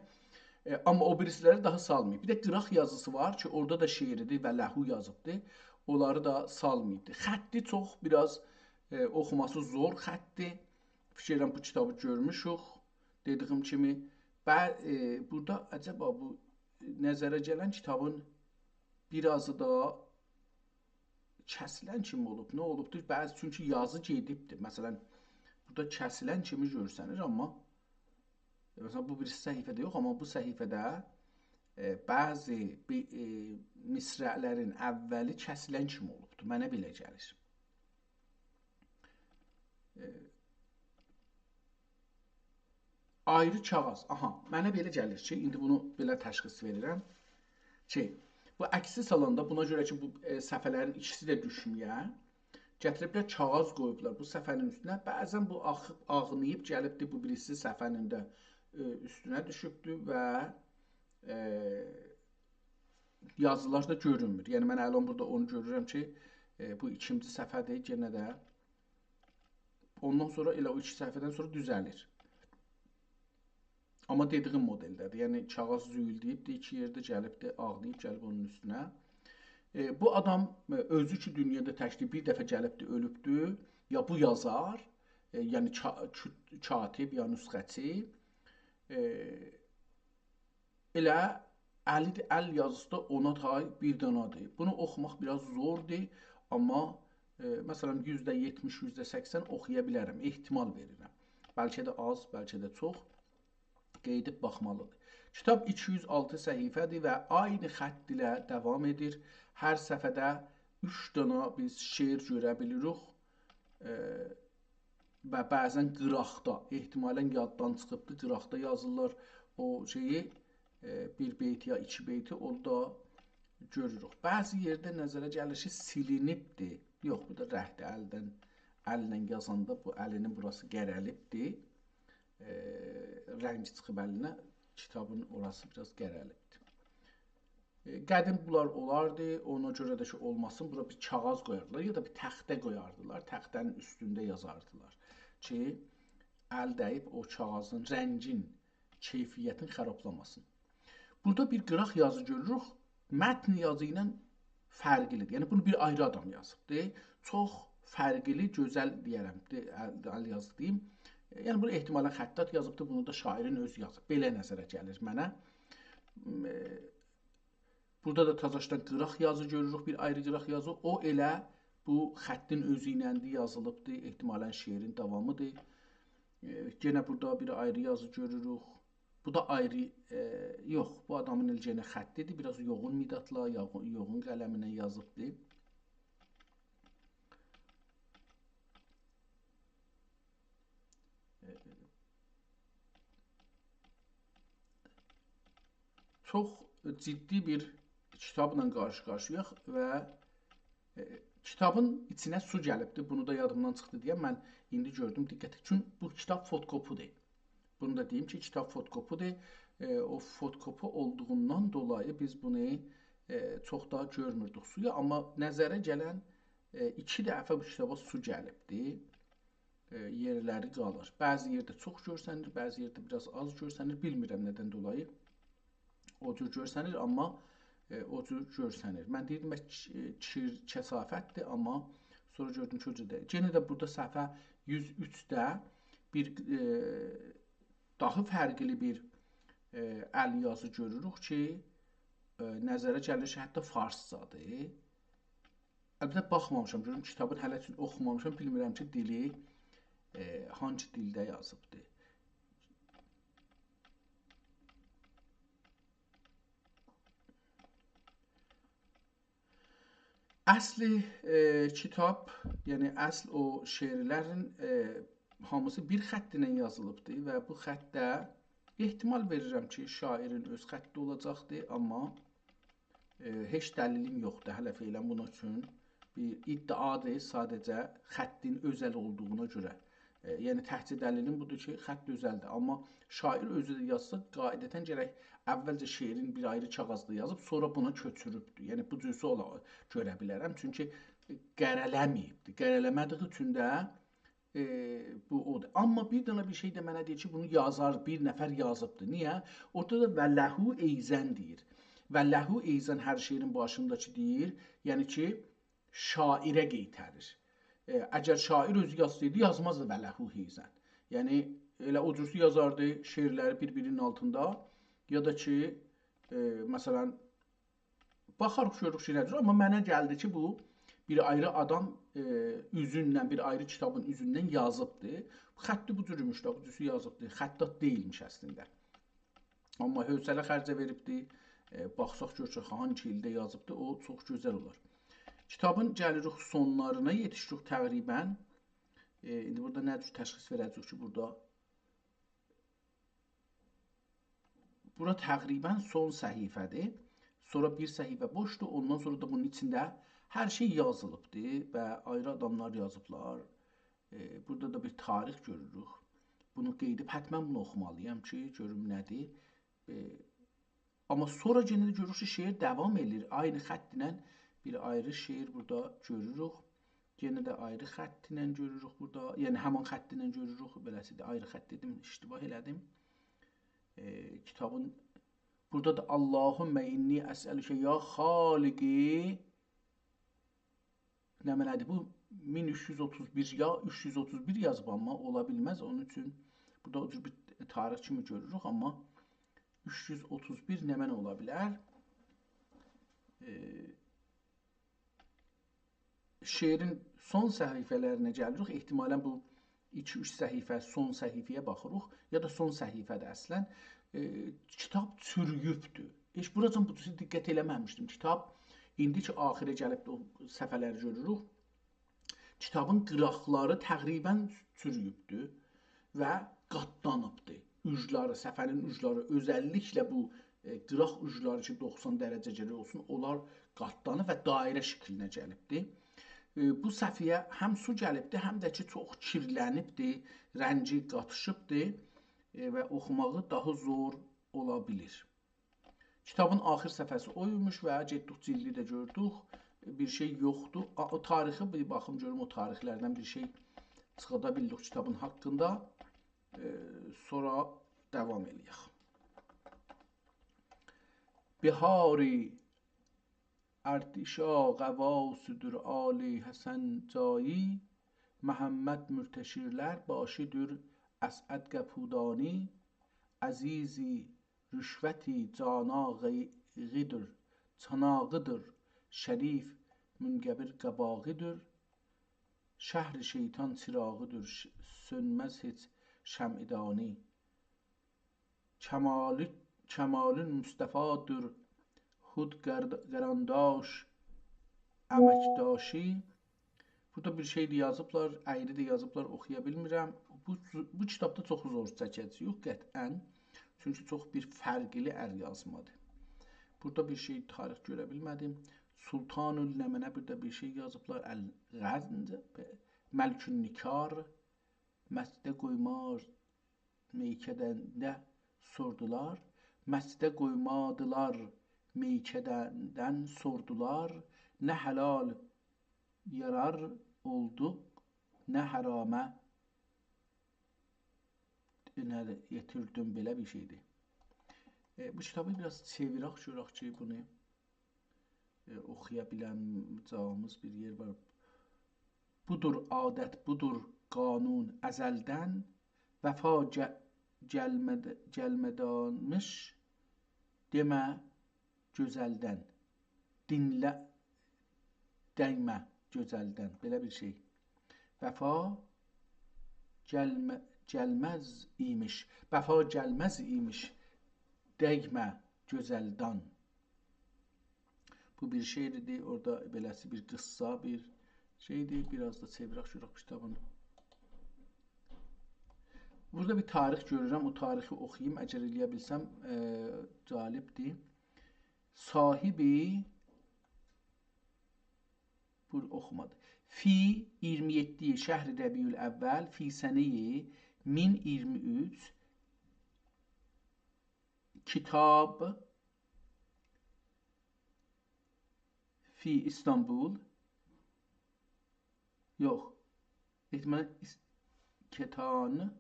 ائ، آمما او بیریسی‌لری داها سالماییب. بیر ده قیراق یازیسی وار کی، اورادا دا شعریدیر و لهو یازیبدی. اونلاری دا سالماییبدی. خطی چوخ بیر آز، ائ، اوخوماسی زور خطدیر. فیکیر ائدیرم، بو کیتابی گؤرموشوک. دئدیگیم کیمی، بع-، ائ، بورادا عجبا بو نظره گلن کیتابین بیر آزی دا کسیلن کیمی اولوب، نه اولوبدور؟ بعضی، چونکی یازی گئدیبدیر. مثلا، بورادا کسیلن کیمی گؤرسنیر، آمما، ائ، مثلا، بو بیریسی صفحه‌ده یوخ، آمما بو صفحه‌ده، ائ، بعضی بی-، ائ، مصرعلرین اولی کسیلن کیمی اولوبدور. منه بئله گلیر. ائ، آیری کاغیذ. آها، منه بئله گلیر کی، ایندی بونو بئله تشخیص وئریرم کی، بو عکسی سالاندا، بونا گؤره کی، بو، ائ، صفحه‌لرین ایکیسی ده دوشمه‌یه، گتیریبلر کاغیذ قویوبلار بو صفحه‌نین اوستونه. بعضا بو آخیب، آغناییب گلیبدی بو بیریسی صفحه‌نین ده، ائ، اوستونه دوشوبدو و، ائ، یازیلار دا گؤرونمور. یعنی، من الان بورادا اونو گؤرورم کی، ائ، بو ایکینجی صفحه‌دیر، یئنه ده اوندان سونرا ائله او ایکی صفحه‌دن سونرا دوزه‌لیر. آمما دئدیگیم مدلده‌دیر. یعنی، کاغیذ زویولدویوبدور، ایکی یئرده گلیبدیر، آغلاییب گلیب اونون اوستونه. ائ، بو آدام، ائ، اؤزو کی دونیادا تکدیر، بیر دفعه گلیبدیر، اؤلوبدور. یا بو یازار، ائ، یعنی کا-، کو-، کاتب یا نسخه‌چی، ائ، ائله الی، ال یازیسی دا اونا تای بیر دانادیر. بونو اوخوماق بیر آز زوردور، آمما، ائ، مثلا، یوزده یئتمیش، یوزده سکسن اوخویا بیلرم، احتمال وئریرم. بلکه ده آز، بلکه ده چوخ. قئییدیب باخمالیدیر. کیتاب ایکی یوز آلتی صفحه‌دیر و عینی خط ایله داوام ائدیر. هر صفحه‌ده اوچ دانا بیز شعر گؤره بیلیریک. ائ، و بعضا قیراقدا، احتمالا یاددان چیخیبدی، قیراقدا یازیرلار او شئیی، ائ، بیر بیت یا ایکی بیتی اورادا گؤروروک. بعضی یئرده نظره گلیر کی، سیلینیبدی. یوخ، بو دا رنگدیر. الدن، الله یازاندا بو الینین بوراسی قره‌لیبدی. ائ، رنگ چیخیب الینه، کیتابین اوراسی بیر آز قره‌لیبدی. ائ، قدیم بونلار اولاردی، اونا گؤره ده کی، اولماسین، بورا بیر کاغیذ قویاردیلار یا دا بیر تخته قویاردیلار، تخته‌نین اوستونده یازاردیلار کی، ال دَییب او کاغیذین رنگین، کیفیتین خرابلاماسین. بورادا بیر قیراق یازی گؤروروک، متن یازی ایله فرقلیدیر. یعنی، بونو بیر آیری آدام یازیبدی. چوخ فرقلی، گؤزل دئیه‌رم، دئ-، ال، ال یازی دئییم. یعنی، بونو احتمالا خطاط یازیبدی، بونو دا شاعرین اؤزو یازیب. بئله نظره گلیر منه. م، ائ، بورادا دا تازاشدان قیراق یازی گؤروروک، بیر آیری قیراق یازی. او ائله بو خطین اؤزو ایلندی، یازیلیبدی. احتمالا شعرین داوامیدیر. ائ، یئنه بورادا بیر آیری یازی گؤروروک. بو دا آیری، ائ، یوخ، بو آدامین ائله یئنه خطیدیر. بیر آز یوغون مدادلا، یوغون، یوغون قلمینن یازیبدی. ائ، چوخ جدی بیر کیتابلا قارشی-قارشی‌یاق و، ائ، کیتابین ایچینه سو گلیبدی. بونو دا یادیمدان چیخدی دئیم، من ایندی گؤردوم، دقت ائت. چون بو کیتاب فوتوکوپی‌دیر. بونو دا دئییم کی، کیتاب فوتوکوپی‌دیر. ائ، او فوتوکوپی اولدوغوندان دولایی بیز بونو، ائ، چوخ دا گؤرموردوک سویا. آمما نظره گلن، ائ، ایکی دفعه بو کیتابا سو گلیبدی. ائ، یئرلری قالیر. بعضی یئرده چوخ گؤرسنیر، بعضی یئرده بیر آز آز گؤرسنیر. بیلمیرم ندن دولایی او جور گؤرسنیر، آمما، ائ، او جور گؤرسنیر. من دئییردیم، بلکه، ائ، کیر، کثافتدیر، آمما سونرا گؤردوم کی، او جور دئییل. یئنه ده بورادا صفحه یوز اوچده بیر، ائ، داها فرقلی بیر، ائ، ال یازی گؤروروک کی، ائ، نظره گلیر کی، حتی فارسجادیر. البته، باخمامیشام، گؤروم کیتابین هله اوچون اوخومامیشام، بیلمیرم کی، دیلی، ائ، هانسی دیلده یازیبدی. اصلی، ائ، کیتاب، یعنی اصل او شعرلرین، ائ، هامیسی بیر خط ایله یازیلیبدی و بو خط ده احتمال وئریرم کی، شاعرین اؤز خطی اولاجاقدی، آمما، ائ، هئچ دلیلیم یوخدور. هله فعلا بونون اوچون بیر ادعادیر، ساده‌جه خطین اؤزل اولدوغونا گؤره، ائ، یعنی تکجه دلیلیم بودور کی، خط گؤزلدیر. آمما شاعیر اؤزو ده یازسا، قاعدتاً گرک اولجه شعرین بیر آیری کاغیذدا یازیب، سونرا بونا کؤچوروبدور. یعنی بو جورسو اولا گؤره بیلرم. چونکی قره‌له‌مه‌ییبدیر. قره‌له‌مه‌دیگی اوچون ده، ائ، بو اودور. آمما بیر دنه بیر شئی ده منه دئییر کی، بونو یازار، بیر نفر یازیبدیر. نییه؟ اورادا دا «و له ایضاً» دئییر. «و له ایضاً» هر شعرین باشیندا کی دئییر، یعنی کی، شاعره قئیتریر. ائ، اگر شاعیر اؤزو یازسایدی، یازمازدی «و له ایضاً». یعنی، ائله او جورسو یازاردی شعرلری بیر-بیرینین آلتیندا، یا دا کی، ائ، مثلاً، باخاریق، گؤروروک کی، نه جور، آمما منه گلدی کی، بو بیر آیری آدام، ائ، اوزوندن، بیر آیری کیتابین اوزوندن یازیبدی. خطی بو جور ایمیش ده، بو جورسو یازیبدی. خطاط دئییلمیش اصلینده. آمما حوصله خرجه وئریبدی. ائ، باخساق گؤرسک، هانسی ایلده یازیبدی، او چوخ گؤزل اولار. کیتابین گلیریک سونلارینا یئتیشدیک تقریباً. ائ، ایندی بورادا نه جور تشخیص وئره‌جه‌ییک کی، بورادا، بورا تقریباً سون صفحه‌دیر. سونرا بیر صفحه بوشدور، اوندان سونرا دا بونون ایچینده هر شئی یازیلیبدیر و آیری آداملار یازیبلار. ائ، بورادا دا بیر تاریخ گؤروروک. بونو قئییدیب، حتماً بونو اوخومالییام کی، گؤروم نه‌دیر. ائ، آمما سونرا یئنه ده گؤروروک کی، شعر داوام ائله‌ییر. عینی خط ایله بیر آیری شعر بورادا گؤروروک. یئنه ده آیری خط ایله گؤروروک بورادا. یعنی، همان خط ایله گؤروروک. بئله‌سیدیر، آیری خط دئدیم، اشتباه ائله‌دیم. ائ، کیتابین، بورادا دا «اللهم انی اسألک یا خالقی» نمنه‌دیر؟ بو مین اوچ یوز اوتوز بیر یا اوچ یوز اوتوز بیر یازیب، آمما اولا بیلمز. اونون اوچون بورادا او جور بیر تاریخ کیمی گؤروروک، آمما اوچ یوز اوتوز بیر نمنه اولا بیلر؟ ائ، شعرین سون صفحه‌لرینه گلیریک. احتمالاً بو ایکی-اوچ صفحه، سون صفحه‌یه باخیریق، یا دا سون صفحه‌دیر اصلاً. ائ، کیتاب چورویوبدور. هئچ بوراجان بو جور دقت ائله‌مه‌میشدیم. کیتاب، ایندی کی آخیره گلیبدیر، او صفحه‌لری گؤروروک. کیتابین قیراقلاری تقریباً چورویوبدور و قاتلانیبدیر. اوجلاری، صفحه‌نین اوجلاری، اؤزللیکله بو، ائ، قیراق اوجلاری کی، دوخسان درجه گرک اولسون، اونلار قاتلانیب و دایره شکلینه گلیبدیر. ائ، بو صفحه‌یه هم سو گلیبدیر، هم ده کی، چوخ کیرلنیبدیر، رنگی قاتیشیبدیر، ائ، و اوخوماغی داها زور اولا بیلیر. کیتابین آخیر صفحه‌سی اویموش و گئتدیک جیلدی ده گؤردوک. بیر شئی یوخدور. آ، او تاریخی بیر باخیم گؤروم، او تاریخلردن بیر شئی چیخادا بیلدیک کیتابین حاقیندا. ائ، سونرا داوام ائله‌یک. بهاری اردشیر غواصی‌دیر عالی حسن جایی، محمد مرتشی‌لر باشی‌دیر اسعد قاپودانی، عزیزی رشوتی جانا غیغی‌دیر، چاناغی‌دیر شریف منقبر قاباغی‌دیر، شهر شیطان چراغی‌دیر، ش-، سؤنمز هئچ شمع دانی. کمالی، کمالی مصطفی‌دیر خود قرد-، قرانداش، امکداشی. بورادا بیر شئی ده یازیبلار، اَیری ده یازیبلار، اوخویا بیلمیرم. بو، بو کیتابدا چوخ زور چکه‌جه‌ییک، قطعاً. چونکی چوخ بیر فرقلی ال‌یازمادیر. بورادا بیر شئی، تاریخ گؤره بیلمه‌دیم. سلطان النمنه، بورادا بیر شئی یازیبلار. الغزنج، ملک النکار، مسجده قویماز میکده‌دن سوردولار. مسجده قویمادیلار، میکده‌دن سوردولار. نه حلال یارار اولدو، نه حرامه، نه ده یئتیردیم، بئله بیر شئیدیر. ائ، بو کیتابی بیر آز چئویرک، گؤرک کی، بونو ائ، اوخویا بیله‌جه‌ییمیز بیر یئر وار. بودور عادت، بودور قانون ازلدن، وفا گه-، گلمه‌د-، گلمه‌دانمیش دئمه گؤزلدن، دینله، دیمه گؤزلدن، بئله بیر شئی. وفا گلمه-، گلمز ایمیش، وفا گلمز ایمیش دیمه گؤزلدن. بو بیر شعر ایدی، اورادا بئله‌سی بیر قیسسا، بیر شئیدیر. بیر آز دا چئویرک، گؤرک کیتابینی. بورادا بیر تاریخ گؤرورم، او تاریخی اوخویوم، اگر ائلیه بیلسم، ائ، جالبدیر. صاحبی، بو اوخومادی. فی ایگیرمی یئددی شهر ربیع الاول، فی سنهٔ مین ایگیرمی اوچ، کتاب فی استانبول، یوخ، احتمالاً اس-، کتان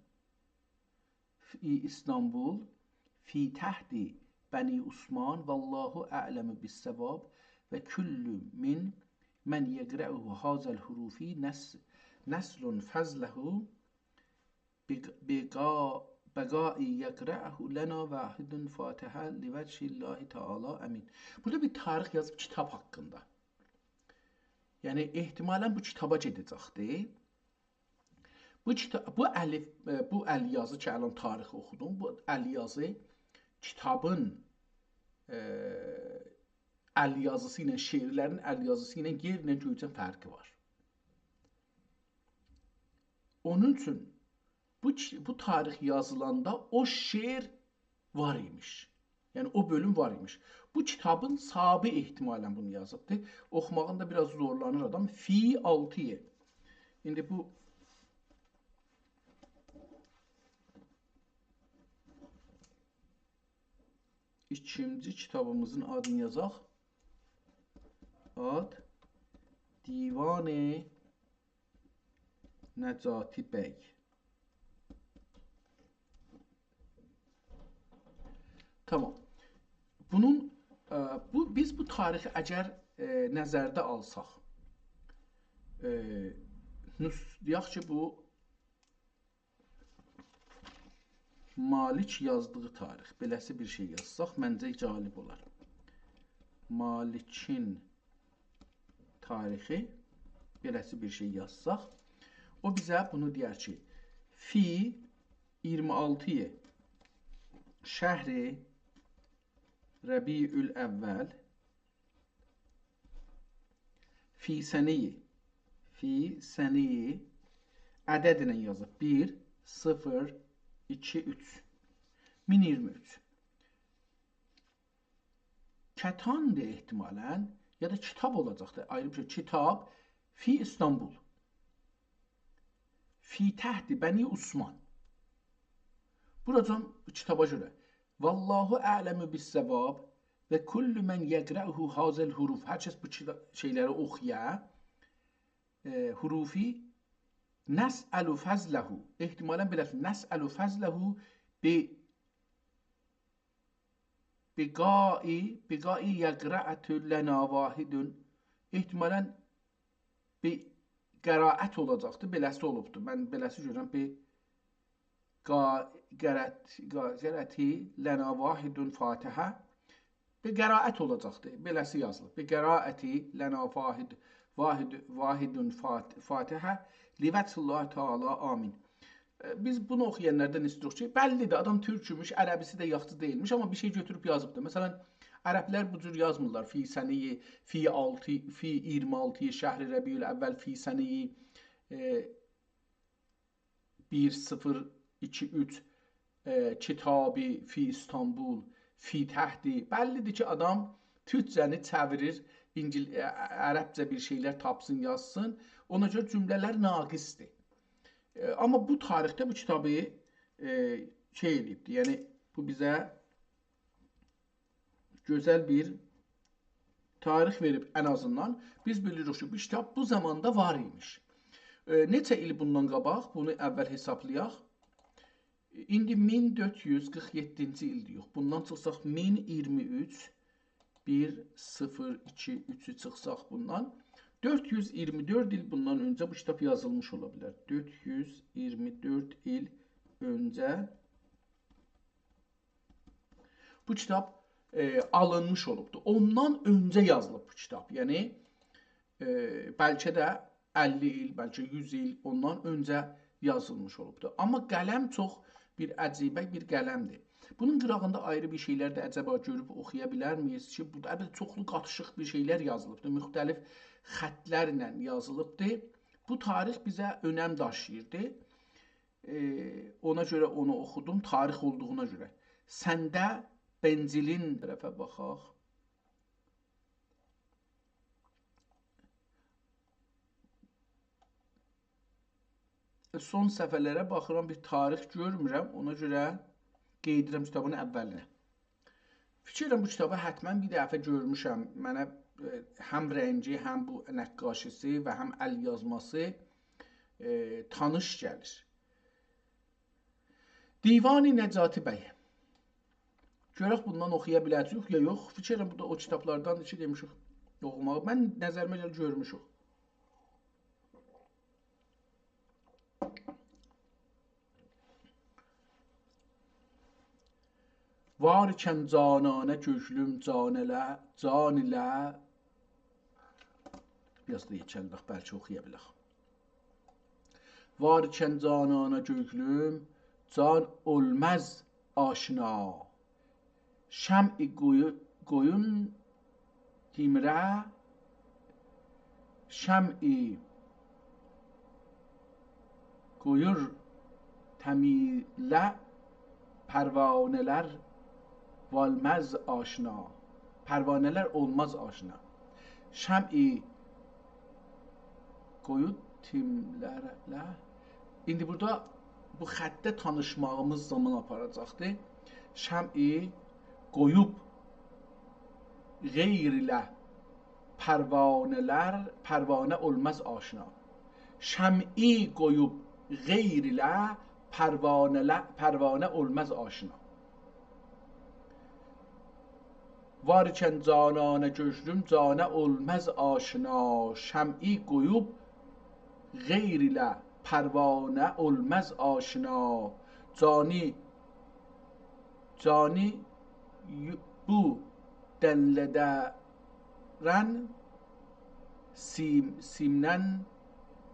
فی استانبول، فی تحت بنی عثمان، والله اعلم بالصواب، و کل من، من یقرأه هذا الحروف نس-، نسل فضله بق-، بقا-، بقاء یقرأه لنا واحد فاتحة لوجه الله تعالی، آمین. بورادا بیر تاریخ یازیب کیتاب حاقیندا. یعنی، احتمالاً بو کیتابا گئده‌جکدی. بو کیتا-، بو الف-، ائ، بو ال یازی کی، الان تاریخ اوخودوم، بو ال یازی کیتابین، ائ، ال یازیسی ایله، شعرلرین ال یازیسی ایله یئرله گؤیله فرقی وار. اونون اوچون بو کی-، بو تاریخ یازیلاندا او شعر وار ایمیش. یعنی او بؤلوم وار ایمیش. بو کیتابین صاحیبی احتمالاً بونو یازیبدی. اوخوماغیندا بیر آز زورلانیر آدام. فی آلتی ی. ایندی بو ایکینجی کیتابیمیزین آدینی یازاق. آد دیوان نجاتی بی. تامام. بونون، ائ، بو، بیز بو تاریخی اگر، ائ، نظرده آلساق، ائ، نوس-، دئیک کی، بو مالک یازدیغی تاریخ، بئله‌سی بیر شئی یازساق، منجه جالب اولار. مالکین تاریخی، بئله‌سی بیر شئی یازساق، او بیزه بونو دئیر کی، فی ایگیرمی آلتی ی شهر ربیع الاول، فی سنه‌ی، فی سنه‌ی عددله یازیب. بیر، صفر، ایکی، اوچ. مین ایگیرمی اوچ. کتاندی احتمالاً، یا دا کیتاب اولاجاقدی، آیری بیر شئی. کتاب فی استانبول. فی تحت بنی عثمان. بوراجان کیتابا گؤره. والله اعلم بالصواب و کل من یقرأه هذا الحروف. هر کس بو کیتا-، شئیلری اوخویا، ائ، حروفی نسأل فضله. احتمالاً بئله‌سی، نسأل فضله ب-، بقاء، بقاء یقرأه لنا واحد. احتمالاً بیر قرائت اولاجاقدی. بئله‌سی اولوبدو. من بئله‌سی گؤرورم. بیر قا-، قرأت-، قا-، قرأتی لنا واحد فاتحة. بیر قرائت اولاجاقدی. بئله‌سی یازیلیب. بیر قرائتی لنا واحد، واحد، واحد فات-، فاتحة لوجه الله تعالی، آمین. ائ، بیز بونو اوخویانلاردان ایستیروخ کی، بللی‌دیر، آدام تورکوموش، عربی‌سی ده یاخشی دئییلمیش، آمما بیر شئی گؤتوروب یازیبدیر. مثلاً، عربلر بو جور یازمیرلار. فی سنه‌ی، فی آلتی، فی ایگیرمی آلتی شهر ربیع الاول، فی سنه‌ی، ائ، بیر صفر ایکی اوچ، ائ، کتابی فی استانبول، فی تحتی. بللی‌دیر کی، آدام تورکجه‌نی چئویریر، اینگیل-، ائ، عربجه بیر شئیلر تاپسین، یازسین. اونا گؤره جمله‌لر ناقصدیر. ائ، آمما بو تاریخده بو کیتابی، ائ، شئی ائله‌ییبدیر. یعنی، بو بیزه گؤزل بیر تاریخ وئریب ان آزیندان. بیز بیلیریک کی، بو کیتاب بو زاماندا وار ایمیش. ائ، نئچه ایل بوندان قاباق، بونو اول حسابلایاق. ایندی مین دؤرد یوز قیرخ یئددینجی ایلدیر، یوخ. بوندان چیخساق مین ایگیرمی اوچ، بیر، صفر، ایکی، اوچو چیخساق بوندان، دؤرد یوز ایگیرمی دؤرد ایل بوندان اؤنجه بو کیتاب یازیلمیش اولا بیلر. دؤرد یوز ایگیرمی دؤرد ایل اؤنجه بو کیتاب، ائ، آلینمیش اولوبدور. اوندان اؤنجه یازیلیب بو کیتاب. یعنی، ائ، بلکه ده اللی ایل، بلکه یوز ایل اوندان اؤنجه یازیلمیش اولوبدور. آمما قلم چوخ بیر عجیبه بیر قلمدیر. بونون قیراغیندا آیری بیر شئیلر ده عجبا گؤروب اوخویا بیلرمییز کی، بورادا البته چوخلو قاتیشیق بیر شئیلر یازیلیبدیر. مختلف خطلرله یازیلیبدیر. بو تاریخ بیزه اؤنم داشیییردی. ائ، اونا گؤره اونو اوخودوم، تاریخ اولدوغونا گؤره. سنده بنزلین طرفه باخاق. سون صفحه‌لره باخیرام، بیر تاریخ گؤرمورم. اونا گؤره قئید ائدیرم کیتابین اولینه. فیکیر ائدیرم، بو کیتابی حتماً بیر دفعه گؤرموشم. منه، ائ، هم رنگی، هم بو نقاشی‌سی و هم ال‌یازماسی، ائ، تانیش گلیر. دیوان نجاتی بی. گؤرک بوندان اوخویا بیله‌جه‌ییک یا یوخ. فیکیر ائدیرم، بو دا او کیتابلارداندیر کی، دئمیشیک اوخوماغی. من نظریمه گلیر، گؤرموشوک. وار ایکن جانانه گؤیلوم جان ایله، جان ایله. بیر آز دا یئکه‌لدک، بلکه اوخویا بیلک. وار ایکن جانانه گؤیلوم، جان اولماز آشنا. شمعی قویو-، قویون تیمره، شمعی قویور تمیله، پروانه‌لر اولماز آشنا. پروانه‌لر اولماز آشنا. شمعی قویوب تیمره. ایندی بورادا بو خطه تانیشماغیمیز زامان آپاراجاقدیر. شمعی قویوب غیر ایله پروانه‌لر، پروانه اولماز آشنا. شمعی قویوب غیر ایله پروانه‌له-، پروانه اولماز آشنا. وار ایکن جانانه گؤیلوم، جانه اولماز آشنا. شمعی قویوب غیر ایله پروانه اولماز آشنا. جانی، جانی یو-، بو دنلندیرن سیم-، سیمنن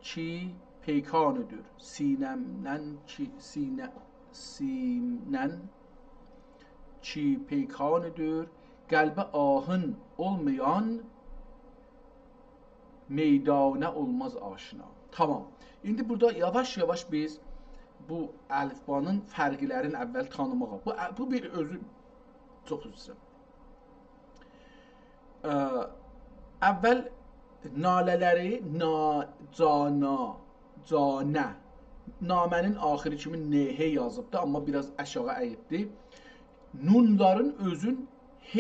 کی پیکانی‌دیر. سیمنن کی، سینه-، سیمنن کی پیکانی‌دیر. قلبی آهن اولمایان میدانه اولماز آشنا. تامام. ایندی بورادا یاواش-یاواش بیز بو الفبانین فرقلرینی اول تانیماغا. بو، بو بیر اؤزو، چوخ عذر ایسته‌ییرم. ا، اول ناله‌لری، نا، جانا، جانه. نامه‌نین آخیری کیمی نه، ه یازیبدی، آمما بیر آز آشاغی اییبدی. نونلارین اؤزون ه،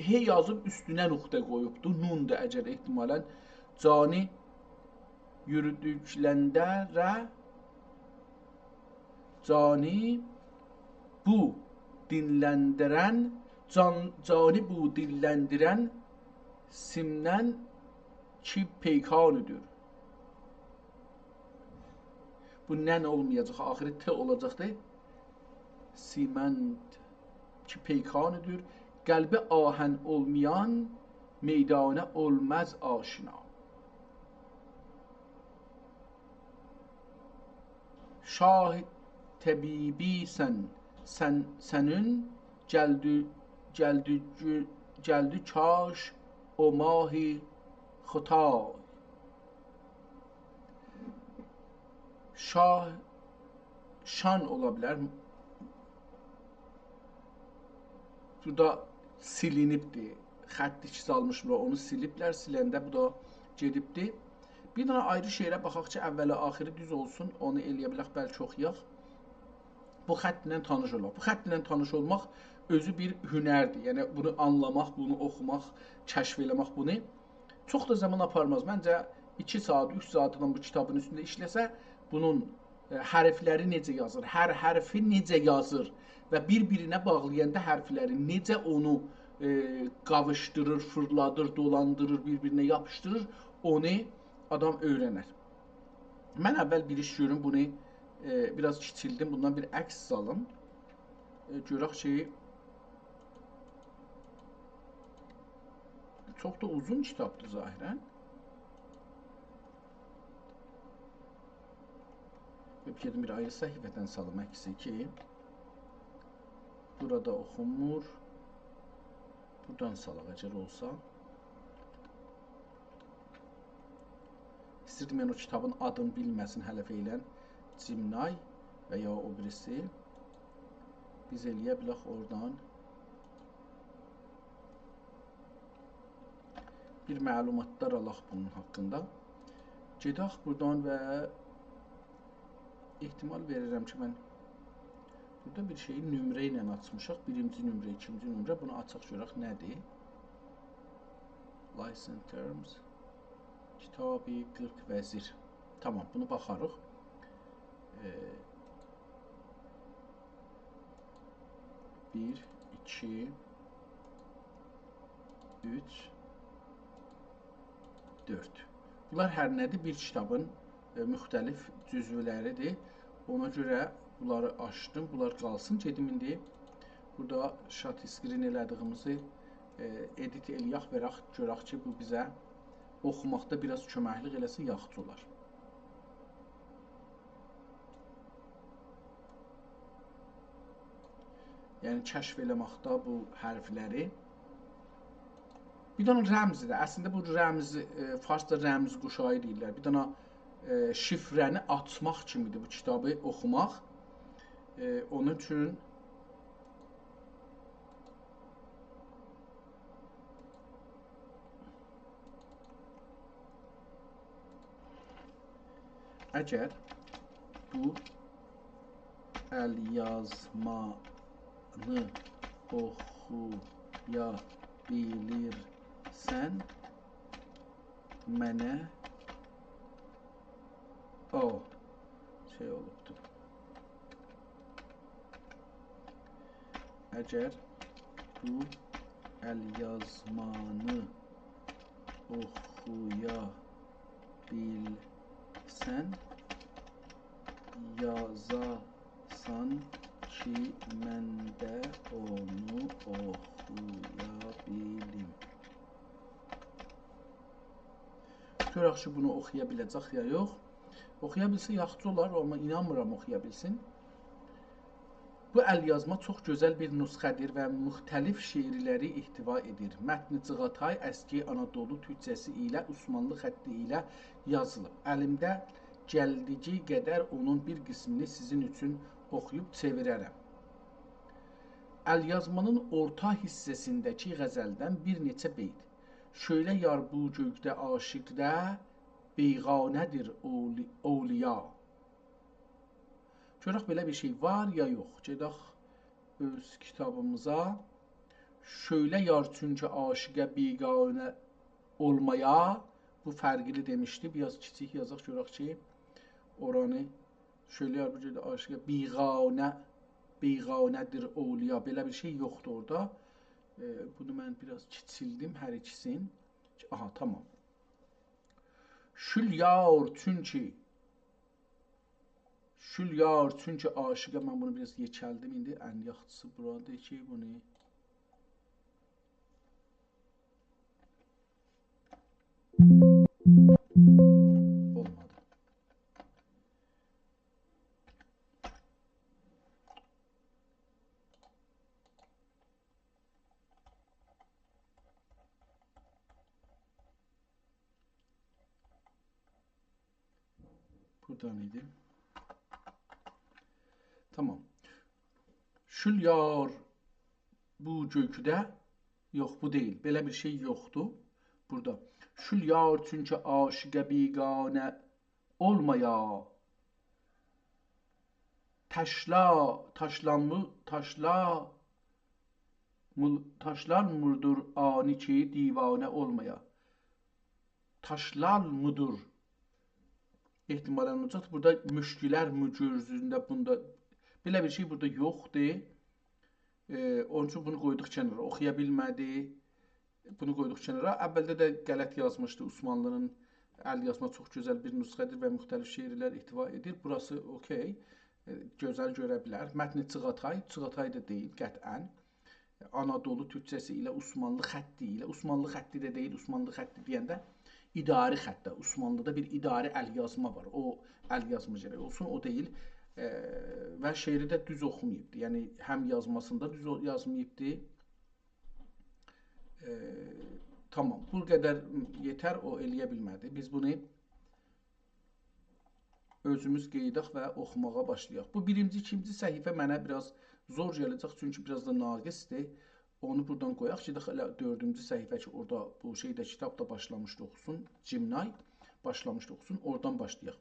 ه یازیب اوستونه نقطه قویوبدو. نوندور اگر احتمالاً. جانی یوروتوکلنده ره، جانی بو دینلندیرن، جان، جانی بو دینلندیرن سیمنن کی پیکانی‌دیر. بو نن اولمایاجاق، آخیری ت اولاجاقدی. سیمنن کی پیکانی‌دیر. قلبی آهن اولمایان میدانه اولماز آشنا. شاه طبیبی‌سن، سن، سنین گلدی، گلدی، گلدی کاش او ماه ختای. شاه، شان اولا بیلر. بورادا سیلینیبدیر. خط ایکی سالمیشلار، اونو سیلیبلر. سیلنده بو دا گئدیبدی. بیر دنه آیری شعره باخاق کی، اولی آخیری دوز اولسون، اونو ائلیه بیلک، بلکه اوخویاق. بو خطله تانیش اولاق. بو خطله تانیش اولماق اؤزو بیر هنردیر. یعنی بونو آنلاماق، بونو اوخوماق، کشف ائله‌مک بونو چوخ دا زامان آپارماز. منجه، ایکی ساعات، اوچ ساعاتینان بو کیتابین اوستونده ایشله‌سه، بونون، ائ، حرفلری نئجه یازیر، هر حرفی نئجه یازیر و بیر-بیرینه باغلایاندا حرفلری نئجه اونو، ائ، قاویشدیریر، فیرلادیر، دولاندیریر، بیر-بیرینه یاپیشدیریر، اونو آدام اؤیرنر. من اول بیر ایش گؤروم، بونو، ائ، بیر آز کیچیلدیم، بوندان بیر عکس سالیم. ائ، گؤرک کی، چوخ دا اوزون کیتابدیر ظاهراً. بیر گئدیم بیر آیری صفحه‌دن سالیم عکسی کی، بورادا اوخونمور. بورادان سالاق اگر اولسا. ایستیردیم، یعنی او کیتابین آدینی بیلمه‌سین هله فعلاً. جیمنای و یا او بیریسی. بیز ائلیه بیلک اورادان بیر معلوماتلار آلاق بونون حاقیندا. گئدک بورادان و احتمال وئریرم کی، من بورادا بیر شئیی نمره ایله آچمیشیق. بیرینجی نمره، ایکینجی نمره. بونو آچاق گؤرک نه‌دیر. License terms. کتاب قرق وزیر. تامام، بونو باخاریق. ائ، بیر، ایکی، اوچ، دؤرد. بونلار هر نه‌دیر؟ بیر کیتابین، ائ، مختلف جزوه‌لریدیر. اونا گؤره بونلاری آچدیم. بونلار قالسین. گئدیم ایندی بورادا shot screen ائله‌دیییمیزی، ائ، edit ائله‌یک، وئرک، گؤرک کی، بو بیزه اوخوماقدا بیر آز کؤمکلیک ائله‌سه، یاخشی اولار. یعنی کشف ائله‌مکده بو حرفلری. بیر دنه رمزدیر. اصلینده بو رمز، ائ، فارسدا رمزگشایی دئییرلر. بیر دنه، ائ، شیفره‌نی آچماق کیمیدیر بو کیتابی اوخوماق. ائ، اونون اوچون اگر بو ال‌یازمانی اوخویا بیلیرسن، منه او شئی اولوبدور. اگر بو ال‌یازمانی اوخویا بیلسن، یازاسان کی، من ده اونو اوخویا بیلیم. گؤرک کی، بونو اوخویا بیله‌جک یا یوخ. اوخویا بیلسه یاخشی اولار، آمما اینانمیرام اوخویا بیلسین. بو ال‌یازما چوخ گؤزل بیر نسخه‌دیر و مختلف شعرلری احتوا ائدیر. متن جیغاتای اسکی آنادولو تورکجه‌سی ایله عثمانلی خطی ایله یازیلیب. الیمده گلدیگی قدر اونون بیر قسمینی سیزین اوچون اوخویوب چئویره‌رم. ال‌یازمانین اورتا حیصه‌سینده‌کی غزلدن بیر نئچه بیت. «شؤیله یار بو گؤیده عاشیقده، بیگانه‌دیر اولی-، اولیا.» گؤرک بئله بیر شئی وار یا یوخ. گئدک اؤز کیتابیمیزا. «شؤیله یار چونکی عاشیقه بیگانه اولمایا.» بو فرقلی دئمیشدی. بیر آز کیچیک یازاق، گؤرک کی، اورانی «شؤیله یار بو گؤیده عاشیقه بیگانه، بیگانه‌دیر اولیا.» بئله بیر شئی یوخدور اورادا. ائ، بونو من بیر آز کیچیلدیم هر ایکیسین. آها، تامام. «شول یار چونکی، شول یار چونکی عاشیقه»، من بونو بیر آز یئکلدیم ایندی. ان یاخشیسی بورادیر کی، بونو اولمادی. بورادان ایدی. تامام. «شول یار بو گؤیده»، یوخ، بو دئییل. بئله بیر شئی یوخدور بورادا. «شول یار چونکی عاشیقه بیگانه اولمایا. تاشلا، تاشلانمی-، تاشلا، مول-، تاشلانمیردیر آنی کی، دیوانه اولمایا.» تاشلانمیردیر. احتمالاً اولاجاق. بورادا مشکلر مجرزینده بوندا بئله بیر شئی بورادا یوخدور. ائ، اونون اوچون بونو قویدوق کنارا. اوخویا بیلمه‌دی. بونو قویدوق کنارا. اولده ده غلط یازمیشدی. عثمانلی‌نین ال‌یازما چوخ گؤزل بیر نسخه‌دیر و مختلف شعرلر احتوا ائدیر. بوراسی اوکی. ائ، گؤزل گؤره بیلر. متن چیغاتای، چیغاتای دا دئییل قطعاً. آنادولو تورکجه‌سی ایله عثمانلی خطی ایله، عثمانلی خطی ده دئییل، عثمانلی خطی دئینده اداری خط ده، عثمانلی‌دا بیر اداری ال‌یازما وار. او ال‌یازما گرک اولسون، او دئییل. ائ، و شعری ده دوز اوخوماییبدی. یعنی، هم یازماسیندا دوز او-، یازماییبدی. ائ، تامام، بو قدر یئتر، او ائله‌یه بیلمه‌دی. بیز بونو اؤزوموز قئییداق و اوخوماغا باشلایاق. بو بیرینجی، ایکینجی صفحه منه بیر آز زور گله‌جک، چونکی بیر آز دا ناقصدیر. اونو بورادان قویاق کی، ائله دؤردونجو صفحه کی، اورادا بو شئی ده، کیتاب دا باشلامیشدی اوخوسون، جیمنای باشلامیشدی اوخوسون، اورادان باشلایاق.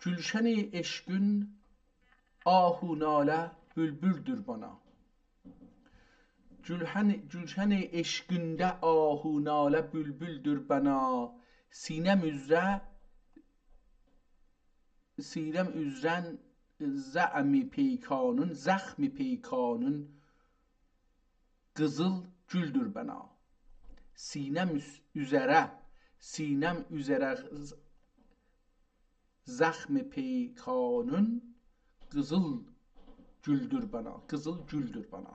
گولشن عشقین آه و ناله بولبولدور بنا. گولشن، گولشن عشقینده آه و ناله بولبولدور بنا. سینه‌م اوزره، سینه‌م اوزره زعم پیکانین، زخم پیکانین قیزیل گولدور بنا. سینه‌م اوز-، اوزره، سینه‌م اوزره ز-، زخم پیکانین قیزیل گولدور بنا، قیزیل گولدور بنا.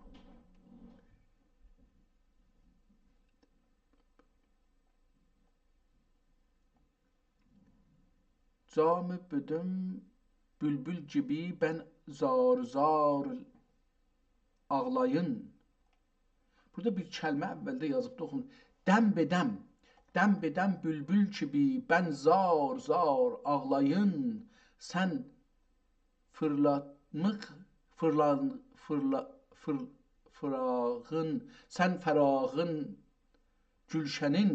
جام بدم بولبول گیبی بن زار زار آغلایین. بورادا بیر کلمه اولده یازیبدی، اوخویون. دم به دم، دم به دم بولبول کیمی بن زار زار آغلایین. سن فیرلاتمیق، فیرلان-، فیرلا-، فیر-، فیراغین، سن فراغین گولشنین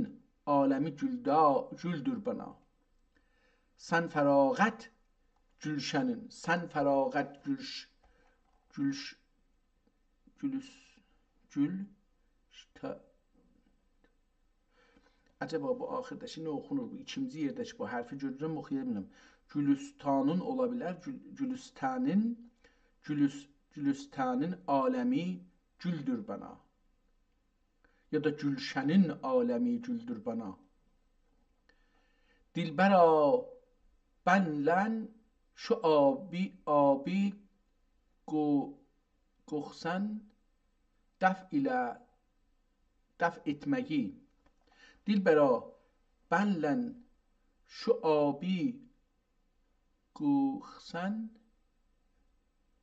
عالمی گولدا-، گولدور بنا. سن فراغت گولشنین، سن فراغت گولش-، گولش-، گولوس-، گول-، شتا-، عجبا بو آخیرداکی نه اوخونور؟ بو ایکینجی یئرده کی بو حرفی گؤرورم، اوخویا بیلمیرم. گولوستانین اولا بیلر، گول-، گولوستانین، گولوس-، گولوستانین عالمی گولدور بنا. یا دا گولشنین عالمی گولدور بنا. دلبرا، بنلن شو آبی، آبی قو-، قوخسن دفع ایله، دفع ائتمه‌یی. دلبرا، بنلن شو آبی قوخسن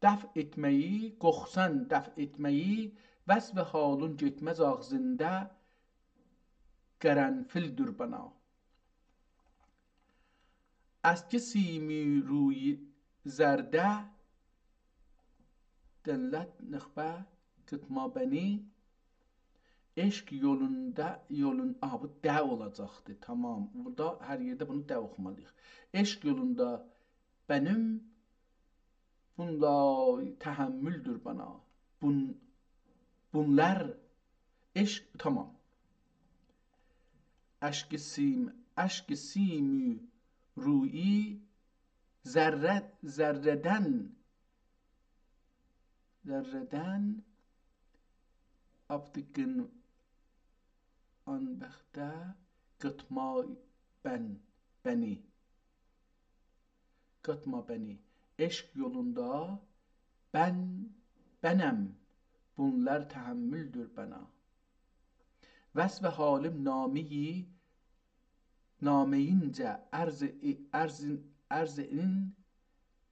دفع ائتمه‌یی، قوخسن دفع ائتمه‌یی، وصف حالین گئتمز آغزیندا قرنفیلدور بنا. اسکی سیم و روی زرده، دنلت نخبه قیتما بنی، عشق یولوندا، یولون-، آها، بو ده اولاجاقدی، تامام. بورادا هر یئرده بونو ده اوخومالی‌ییق. عشق یولوندا بنیم بونلار تحملدور بنا. بون-، بونلار عشق، تامام. اشک سیم، اشک سیم و رویی ذره، ذره‌دن، ذره‌دن آپتیکین آن بخته قیتما بن، بنی. قیتما بنی. عشق یولوندا بن، بنم، بونلار تحملدور بنا. وصف حالیم نامه‌یی، نامه‌یینجه عرض ای-، عرضین، عرض این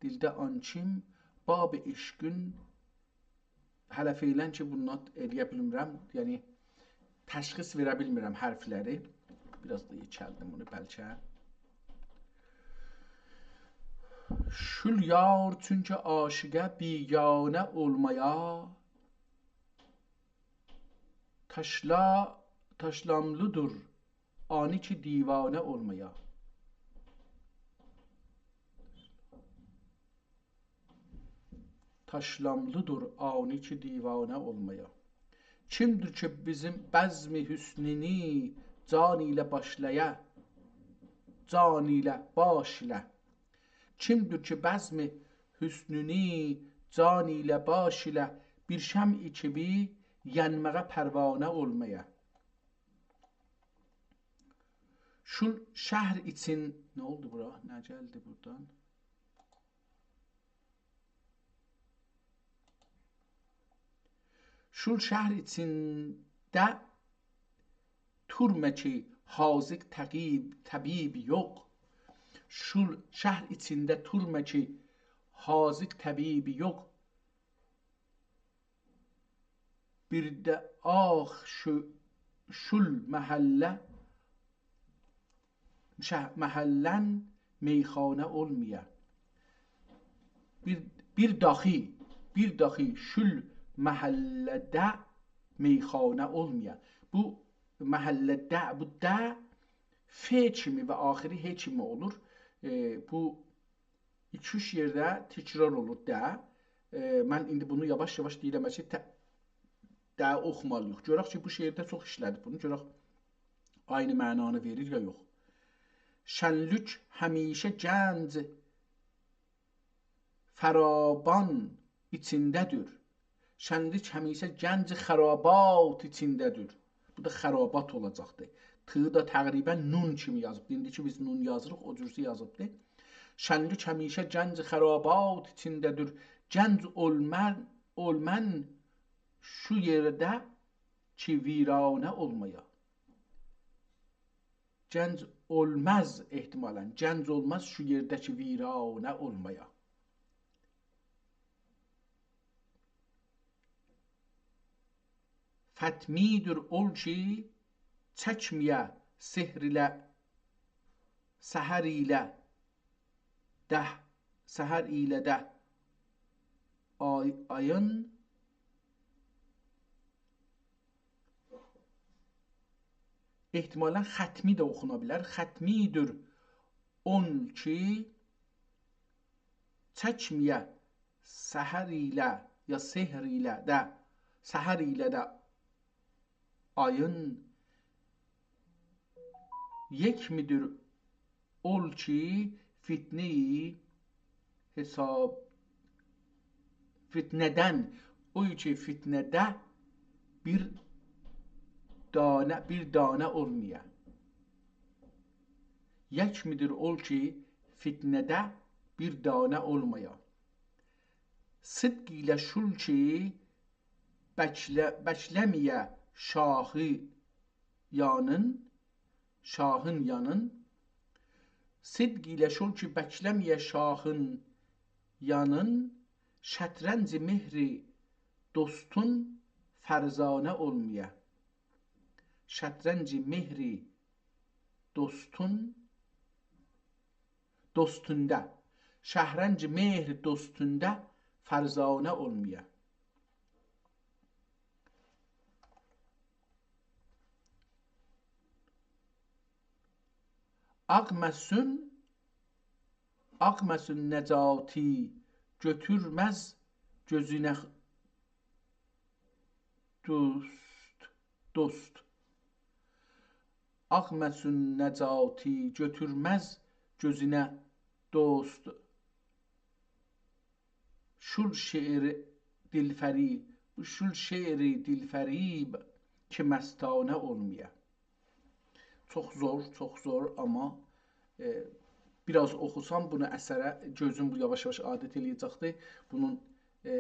دلده آن کیم، باب عشقین، هله فعلاً کی بونو ائلیه بیلمیرم، یعنی تشخیص وئره بیلمیرم حرفلری. بیر آز دا یئکلدیم بونو بلکه. شول یار چونکی عاشقه بیگانه اولمایا، تاشلا-، تاشلاملیدیر آنی کی دیوانه اولمایا. تاشلاملیدیر آنی کی دیوانه اولمایا. کیمدیر کی بیزیم بزم حسنونو جان ایله باشلایا، جان ایله، باش ایله. کیمدیر کی بزم حسنونو جان ایله، باش ایله، بیر شمع کیمی یانماغا، پروانه اولمایا. شول شهر ایچین-، نه اولدو بورا؟ نه گلدی بورادان؟ شول شهر ایچینده تورما کی حاذق تقیب-، طبیب یوخ. شول شهر ایچینده تورما کی حاذق طبیب یوخ. بیر ده آخ شو-، شول محله، شه-، محله‌ن میخانه اولمایا. بیر، بیر داخی، بیر داخی شول محله‌ده میخانه اولمایا. بو محله‌ده، بو ده ف کیمی و آخیری ه کیمی اولور. ائ، بو ایکی-اوچ یئرده تکرار اولور «ده». ائ، من ایندی بونو یاواش-یاواش دئییرم کی، ته-، «ده» اوخومالی‌ییق. گؤرک کی، بو شعرده چوخ ایشله‌دیب بونو. گؤرک عینی معنانی وئریر یا یوخ. شنلیک همیشه گنج خرابان ایچینده‌دیر. شنلیک همیشه گنج خرابات ایچینده‌دیر. بو دا خرابات اولاجاقدی. «ت»ی دا تقریباً نون کیمی یازیبدی. ایندی کی بیز نون یازیریق، او جورسه یازیبدی. شنلیک همیشه گنج خرابات ایچینده‌دیر. گنج اولمن، اولمن شو یئرده کی ویرانه اولمایا. گنج اولماز احتمالاً. گنج اولماز شو یئرده کی ویرانه اولمایا. فتمی‌دیر اول کی، چکمه‌یه سحر ایله، سحر ایله ده، سحر ایله ده آی-، آیین. احتمالاً ختمی ده اوخونا بیلر. ختمی‌دیر اول کی، چکمه‌یه سحر ایله، یا سحر ایله ده، سحر ایله ده آیین. یکمی‌دیر اول کی، فتنه‌یی حساب، فتنه‌دن، او کی فتنه‌ده بیر دانه، بیر دانه اولمایا. یکمی‌دیر اول کی، فتنه‌ده بیر دانه اولمایا. صدق ایله شول کی، بکله-، بکله‌مه‌یه شاهی یانین، شاهین یانین. صدق ایله شول کی، بکله‌مه‌یه شاهین یانین، شطرنج مهر دوستون فرزانه اولمایا. شطرنج مهر دوستون، دوستوندا. شطرنج مهر دوستوندا فرزانه اولمایا. آغماسین، آغماسین نجاتی، گؤتورمز گؤزونه دوست، دوست. آغماسین نجاتی، گؤتورمز گؤزونه دوست. شول شعر دلفریب، بو شول شعر دلفریب کی مستانه اولمایا. چوخ زور، چوخ زور، آمما، ائ، بیر آز اوخوسام بونو اثره، گؤزوم بو یاواش-یاواش عادت ائله‌یه‌جکدیر. بونون، ائ،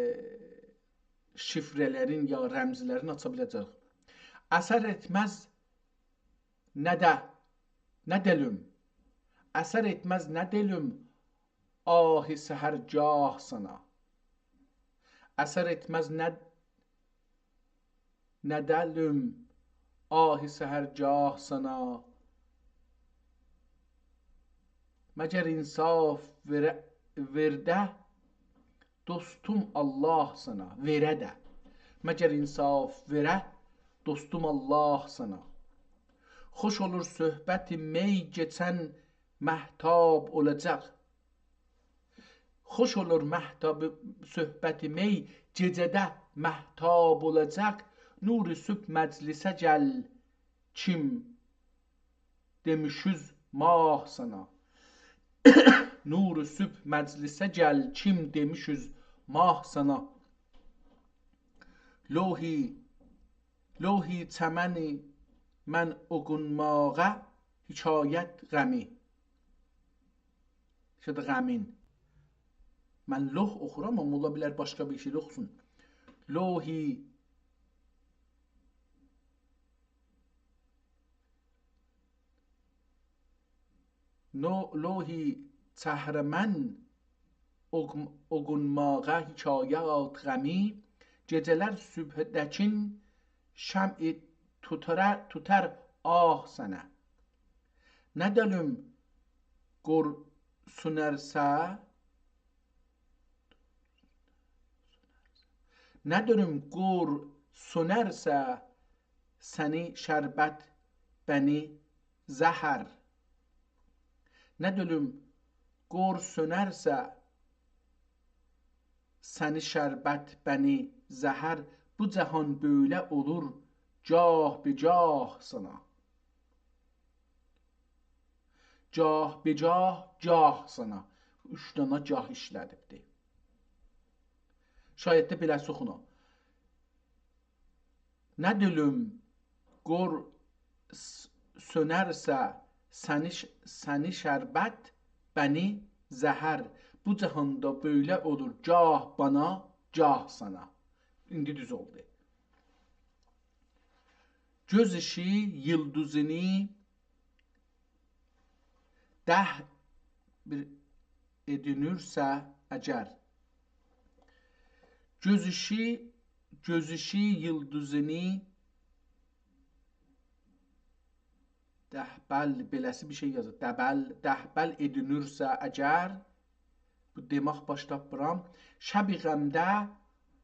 شیفره‌لرین یا رمزلرین آچا بیله‌جه‌ریک. اثر ائتمز نه ده، نه دئلیم. اثر ائتمز نه دئلیم، آه سحرگاه سانا. اثر ائتمز نه، نه دئلیم، آه سحرگاه سانا. مگر انصاف وئره، وئرده، دوستوم، الله سانا، وئره ده. مگر انصاف وئره، دوستوم، الله سانا. خوش اولور صحبت می، گئچن مهتاب اولاجاق. خوش اولور مهتاب، صحبت می، گئجه‌ده مهتاب اولاجاق. نور صبح مجلسه گل، کیم دئمیش اوز ماه سانا. نور صبح مجلسه گل، کیم دئمیش اوز ماه سانا. لوح، لوح چمنی من اوخونماغا، حکایت غمی. شد غمین. من لوح اوخورام، آمما اولا بیلر باشقا بیر شئی اوخوسون. لوح، نو-، لوح چهرمن اوخ-، اوخونماغا، حکایت غمی، گئجه‌لر صبحده‌کین شمعی توتار، توتار آه سنه. نه دئلیم قور سؤنرسه، نه دئلیم قور سؤنرسه، سنی شربت بنی زهر. نه دئلیم قور سؤنرسه، سنی شربت، بنی زهر، بو جهان بؤیله اولور گاه به گاه سنه. گاه به گاه، گاه سنه. اوچ دنه گاه ایشله‌دیبدی. شاید ده بئله‌سی اوخونا. نه دؤلوم قور س-، سؤنرسه سنی ش-، سنی شربت، بنی زهر. بو جهاندا بؤیله اولور گاه بانا، گاه سانا. ایندی دوز اولدو. گؤز ایشی ییلدیزینی ده بیر ائدینیرسه اگر. گؤز ایشی، گؤز ایشی ییلدیزینی دهبل، بئله‌سی بیر شئی یازیر. دبل، دهبل ائدینیرسه اگر، بو دئمک باش تاپمیرام. شب غمده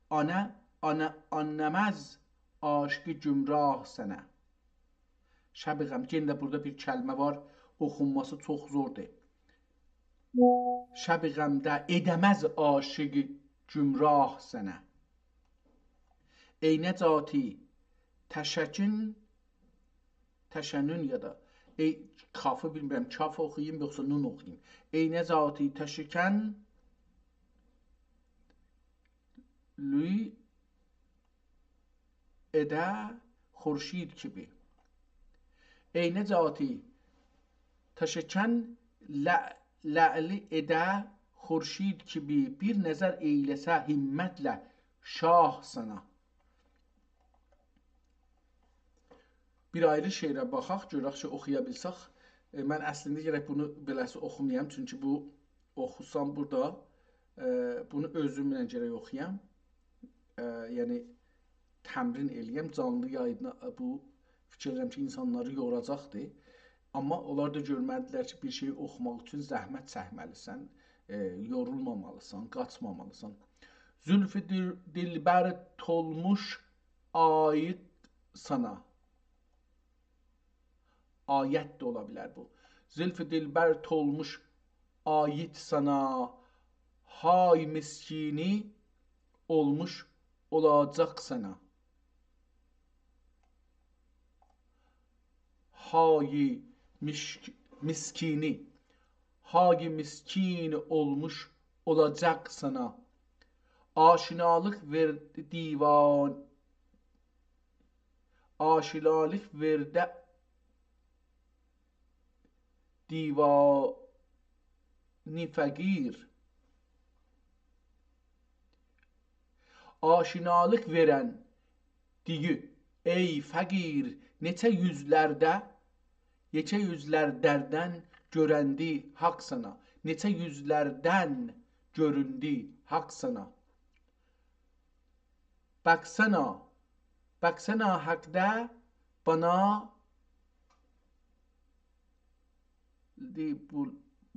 آنه، آنه، آننمز عاشقی گمراه سنه. شب غم، یئنه ده بورادا بیر کلمه وار، اوخونماسی چوخ زوردور. شب غمده ائده‌مز عاشقی گمراه سنه. ای نجاتی، تشکن، تشنن یا دا، ای، کافی بیلمیرم، کاف اوخویوم، یوخسا نون اوخویوم. ای نجاتی، تشکن، لوی ائده خورشید کیبی. ای نجاتی، تشکن، لع-، لعلی ائده خورشید کیبی، بیر نظر ائیله‌سه همتله شاه سنه. بیر آیری شعره باخاق، گؤرک کی، اوخویا بیلسک. ائ، من اصلینده گرک بونو بئله‌سی اوخومایام، چونکی بو اوخوسام بورادا، ائ، بونو اؤزومله گرک اوخویام. ائ، یعنی، تمرین ائله‌یم، جانلی یایینا، بو، فیکیر ائدیرم کی، اینسانلاری یوراجاقدیر. آمما اونلار دا گؤرمه‌لیدیرلر کی، بیر شئی اوخوماق اوچون زحمت چکمه‌لیسن، ائ، یورولمامالیسان، قاچمامالیسان. زلف دل-، دلبر تولموش آیت سانا. آیت ده اولا بیلر بو. زلف دلبر تولموش آیت سانا، های مسکینی اولموش اولاجاق سنه. های مشک-، مسکینی، های مسکین اولموش اولاجاق سنه. آشنالیق وئردی دیوان-، آشنالیق وئردی دیوانی فقیر. آشنالیق وئرن دئییر، ای فقیر، نئچه یوزلرده، نئچه یوزلردن گؤرندی حاق سانا. نئچه یوزلردن گؤروندو حاق سانا. باخسانا، باخسانا حقده بانا، دی، بو،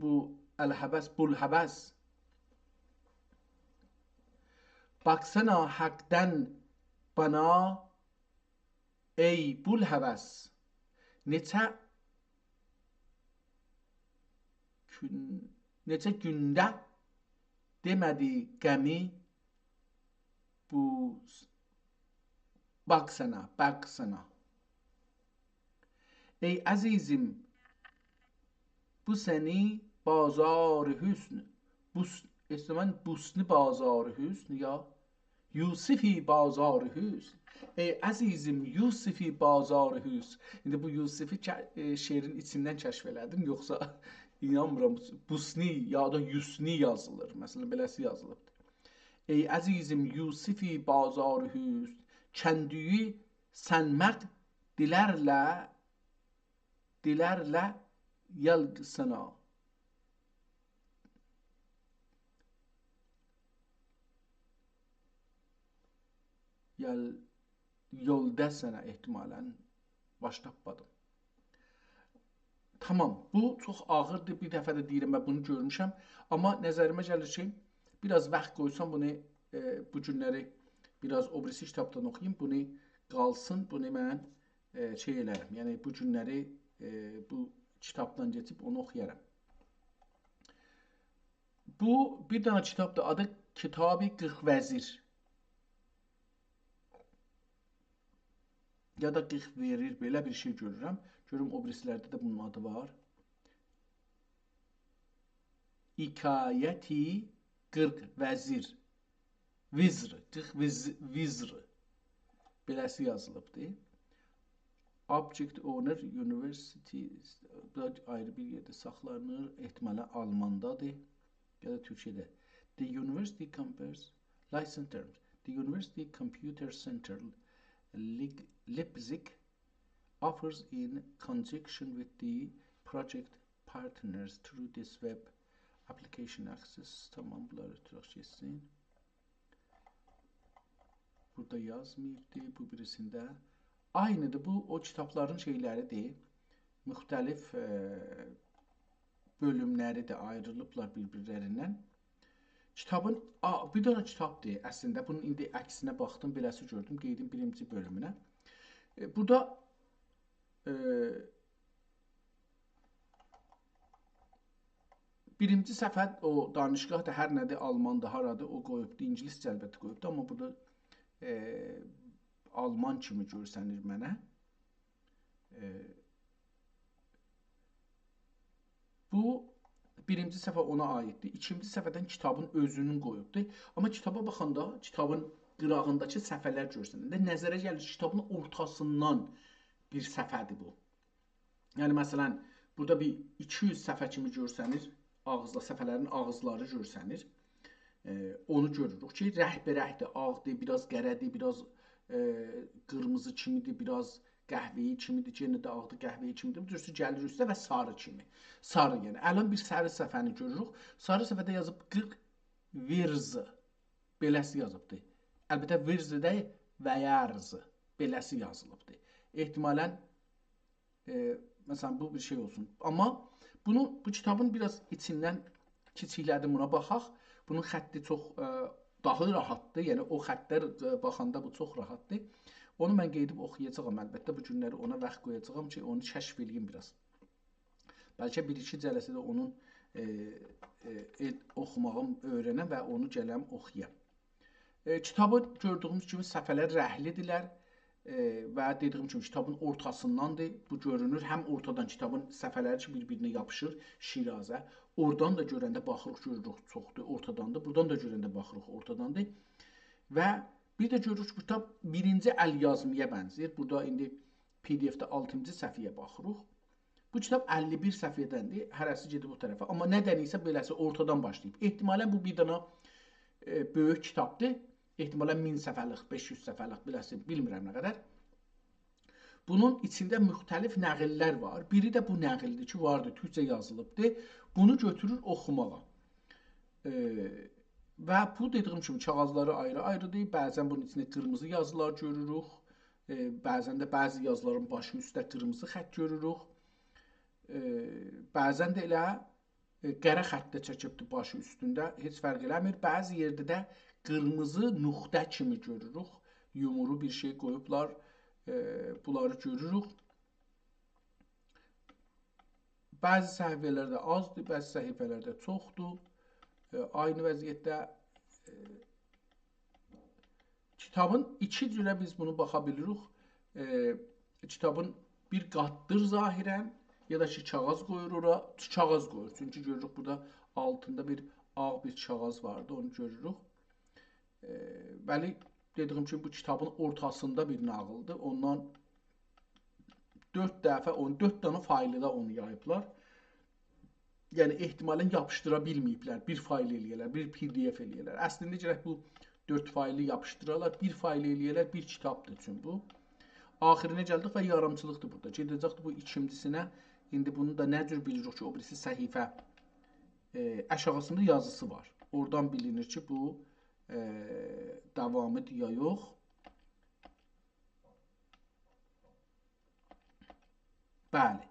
بو الهوس، بولهوس. باخسانا حقدن بانا، ای بولهوس. نئچه گون، نئچه گونده دئمه‌دی غمی بو، باخسانا، باخسانا. ای عزیزیم، بو سنی بازار حسن، بوس-، ائشیدیرم، بوسنی بازار حسن یا یوسفی بازار حسن. ای عزیزیم، یوسفی بازار حسن. ایندی بو یوسفی ک-، ائ، شعرین ایچیندن کشف ائله‌دیم، یوخسا اینانمیرام، بوسنی یا دا یوسنی یازیلیر. مثلا، بئله‌سی یازیلیبدیر. ای عزیزیم، یوسفی بازار حسن، کندویی سنمق دیلرله، دیلرله یالقسانا. یال-، یولدا سنه احتمالاً باش تاپمادیم. تامام، بو چوخ آغیردیر. بیر دفعه ده دئییرم، من بونو گؤرموشم. آمما نظریمه گلیر کی، بیر آز واخت قویسام بونو، ائ، بو گونلری بیر آز او بیریسی کیتابدان اوخویوم. بونو قالسین، بونو من، ائ، شئی ائلرم. یعنی بو گونلری، ائ، بو کیتابدان کئچیب اونو اوخویارام. بو بیر دنه کیتابدیر، آدی کتاب قیرخ وزیر. یا دا قیرخ وئریر، بئله بیر شئی گؤرورم. گؤروم او بیریسی‌لرده ده بونون آدی وار. حکایت قیرخ وزیر. وزر، قیرخ وز-، وزر. بئله‌سی یازیلیبدیر. Object owner university، بو دا آیری بیر یئرده ساخلانیر. احتمالاً آلماندادیر. یا دا تورکیه‌ده. The university compares license terms. The university computer center Leip-, Leipzig offers in conjunction with the project partners through this web application access. تامام، بونلاری اؤتورک گئتسین. بورادا یازماییبدی، بو بیریسینده. عینی‌دیر، بو او کیتابلارین شئیلری‌دیر. مختلف، ائ، بؤلوملری‌دیر، آیریلیبلار بیر-بیرلریندن. کیتابین، آ، بیر دنه کیتابدیر اصلینده. بونون ایندی عکسینه باخدیم، بئله‌سی گؤردوم. گئدیم بیرینجی بؤلومونه. ائ، بورادا، ائ، بیرینجی صفحه او دانشگاه‌دیر، هر نه‌دیر، آلماندیر، هارادیر، او قویوبدو، اینگیلیسجه البته قویوبدو، آمما بورادا، ائ، آلمان کیمی گؤرسنیر منه. ائ، بو بیرینجی صفحه اونا عایددیر. ایکینجی صفحه‌دن کیتابین اؤزونون قویوبدور. آمما کیتابا باخاندا کیتابین قیراغینداکی صفحه‌لر گؤرسننده نظره گلیر کی، کیتابین اورتاسیندان بیر صفحه‌دیر بو. یعنی، مثلا، بورادا بیر ایکی یوز صفحه کیمی گؤرسنیر، آغیزلا-، صفحه‌لرین آغیزلاری گؤرسنیر. ائ، اونو گؤروروک کی، رنگ‌به‌رنگ‌دیر، آغدیر، بیر آز قره‌دیر، بیر آز، ائ، قیرمیزی کیمی‌دیر، بیر آز قهوه‌ای کیمی‌دیر، یئنه ده آغدیر، قهوه‌ای کیمی‌دیر. بو جور کی، گلیر اوسته و ساری کیمی. ساری، یعنی، الان بیر ساری صفحه‌نی گؤروروک. ساری صفحه‌ده یازیب قیرخ ویرز. بئله‌سی یازیبدی. البته، ویرز دئییل، ویرز. بئله‌سی یازیلیبدی. احتمالاً، ائ، مثلا، بو بیر شئی اولسون. آمما بونو، بو کیتابین بیر آز ایچیندن کیچیکله‌دیم، بونا باخاق. بونون خطی چوخ، ائ، داها راحتدیر. یعنی، او خطلر، ائ، باخاندا بو چوخ راحتدیر. اونو من قئییدیب اوخویاجاغام، البته. بو گونلری اونا واخت قویاجاغام کی، اونو کشف ائله‌ییم بیر آز. بلکه بیر-ایکی جلسه ده اونون، ائ، ائ، ائ، اوخوماغیم، اؤیرنم و اونو گلم اوخویام. ائ، کیتابی گؤردویوموز کیمی صفحه‌لر رنگلی‌دیرلر، ائ، و دئدیییم کیمی کیتابین اورتاسینداندیر. بو گؤرونور، هم اورتادان کیتابین صفحه‌لری کی، بیر-بیرینه یاپیشیر، شیرازه. اورادان دا گؤرنده باخیریق، گؤروروک چوخدور، اورتاداندیر. بورادان دا گؤرنده باخیریق، اورتاداندیر. و بیر ده گؤروروک کی، بو کیتاب بیرینجی ال یازمایا بنزه‌ییر. بورادا ایندی پی دی اف‌ده آلتینجی صفحه‌یه باخیریق. بو کیتاب اللی بیر صفحه‌دندیر، هره‌سی گئدیب او طرفه. آمما ندن ایسه بئله‌سی اورتادان باشلاییب. احتمالاً بو بیر دنه، ائ، بؤیوک کیتابدیر. احتمالاً مین صفحه‌لیک، بئش یوز صفحه‌لیک، بئله‌سی، بیلمیرم نه قدر. بونون ایچینده مختلف نقیللر وار. بیری ده بو نقیلدیر کی، واردی، تورکجه یازیلیبدیر. بونو گؤتورور اوخوماغا. ائ، و بو، دئدیییم کیمی، کاغیذلاری آیری-آیری‌دیر. بعضا بونون ایچینده قیرمیزی یازیلار گؤروروک. ائ، بعضا ده بعضی یازیلارین باشی اوسته قیرمیزی خط گؤروروک. ائ، بعضا ده ائله، ائ، قره خط ده چکیبدیر باشی اوستونده. هئچ فرق ائله‌میر. بعضی یئرده ده قیرمیزی نقطه کیمی گؤروروک. یومورو بیر شئی قویوبلار. ائ، بونلاری گؤروروک. بعضی صفحه‌لرده آزدیر، بعضی صفحه‌لرده چوخدور. ائ، عینی وضعیتده، ائ، کیتابین ایکی جوره بیز بونو باخا بیلیریک. ائ، کیتابین بیر قاتدیر ظاهراً، یا دا کی، کاغیذ قویور اورا، کاغیذ قویور. چونکی گؤروروک، بورادا آلتیندا بیر آغ بیر کاغیذ واردی، اونو گؤروروک. ائ، بلی، دئدیییم کیمی، بو کیتابین اورتاسیندا بیر ناغیلدیر. اوندان دؤرد دفعه، اون دؤرد دنه فایلدا اونو یاییبلار. یعنی، احتمالاً یاپیشدیرا بیلمه‌ییبلر، بیر فایل ائله‌یه‌لر، بیر پی دی اف ائله‌یه‌لر. اصلینده گرک بو دؤرد فایلی یاپیشدیرالار، بیر فایل ائله‌یه‌لر، بیر کیتابدیر چون بو. آخیرینه گلدیک و یاریمچیلیقدیر بورادا. گئده‌جکدیر بو ایکینجیسینه. ایندی بونو دا نه جور بیلیریک کی، او بیریسی صفحه، ائ، آشاغیسیندا یازیسی وار. اورادان بیلینیر کی، بو، ائ، داوامی‌دیر یا یوخ. بلی.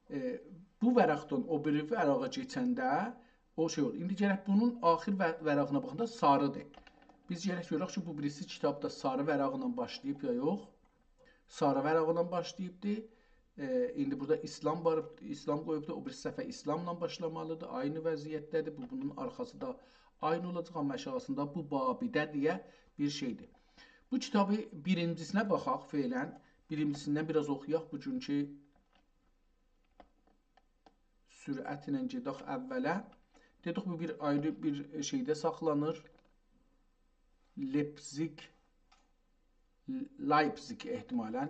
ائ، بو ورقدن او بیری ورقه کئچنده او شئی اولور. ایندی گرک بونون آخیر و-، ورقینه باخاندا ساری‌دیر. بیز گرک گؤرک کی، بو بیریسی کیتاب دا ساری ورقله باشلاییب یا یوخ. ساری ورقله باشلاییبدی. ائ، ایندی بورادا ایسلام وار، ایسلام قویوبدو. او بیریسی صفحه ایسلاملا باشلامالی‌دیر. عینی وضعیتده‌دیر. بو، بونون آرخاسی دا آینی اولاجاق، آمما آشاغیسیندا بو بابیده دئیه بیر شئیدیر. بو کیتابی بیرینجیسینه باخاق فعلاً. بیرینجیسیندن بیر آز اوخویاق بوگونکو سرعتله گئدک اوّله. دئدیک، بو بیر آیری بیر شئیده ساخلانیر. لئپزیگ، لایپزیگ احتمالاً.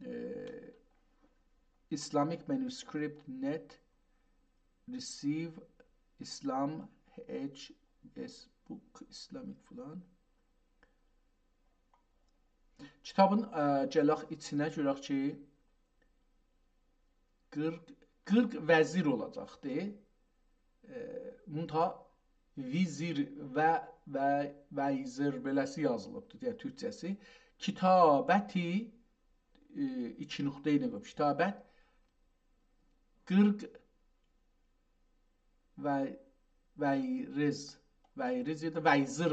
ائ، Islamic Manuscript Net Receive Islam H S Book Islamic فلان. کیتابین، ائ، گلک ایچینه گؤرک کی، قیرخ، قیرخ وزیر اولاجاقدی. ائ، منتها ویزیر و، و، ویزیر بئله‌سی یازیلیبدی، دئیه تورکجه‌سی. کتابتی، ائ، ایکی نقطه ایله قویوب، کتابت قیرخ و، ویرز، ویرز یا دا ویزیر،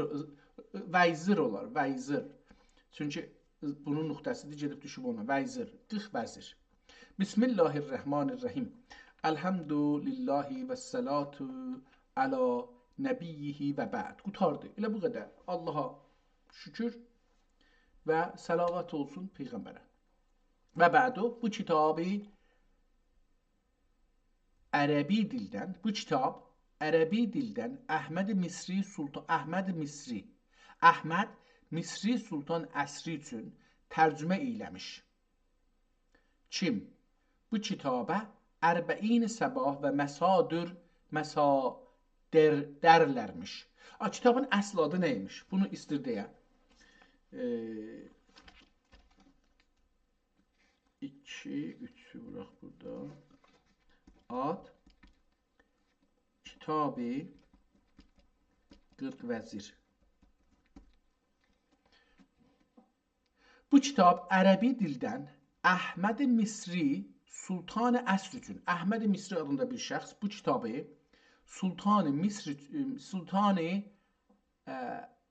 ویزیر اولار، ویزیر. چونکی بونون نقطه‌سیدیر، گئدیب دوشوب اونا. ویزیر، قیرخ وزیر. بسم الله الرحمن الرحیم. الحمد لله و الصلاة علی نبیه و بعد. قوتاردی. ائله بو قدر. آللاها شوکور و صلوات اولسون پیغمبره. و بعدو، بو کیتابی عربی دیلدن، بو کیتاب عربی دیلدن احمد مصری سلطان، احمد مصری، احمد مصری سلطان عصری اوچون ترجمه ائیله‌میش. کیم؟ بو کیتابه اربعین صباح و مسادر، مسادر درلرمیش. آ، کیتابین اصل آدی نه ایمیش؟ بونو ایستیر دئیه. ائ، ایکی، اوچو ووراق بورادا. آد کتابی قیرخ وزیر. بو کیتاب عربی دیلدن احمد مصری سلطان عصر اوچون، احمد مصری آدیندا بیر شخص بو کیتابی سلطان مصر، سلطان ائ،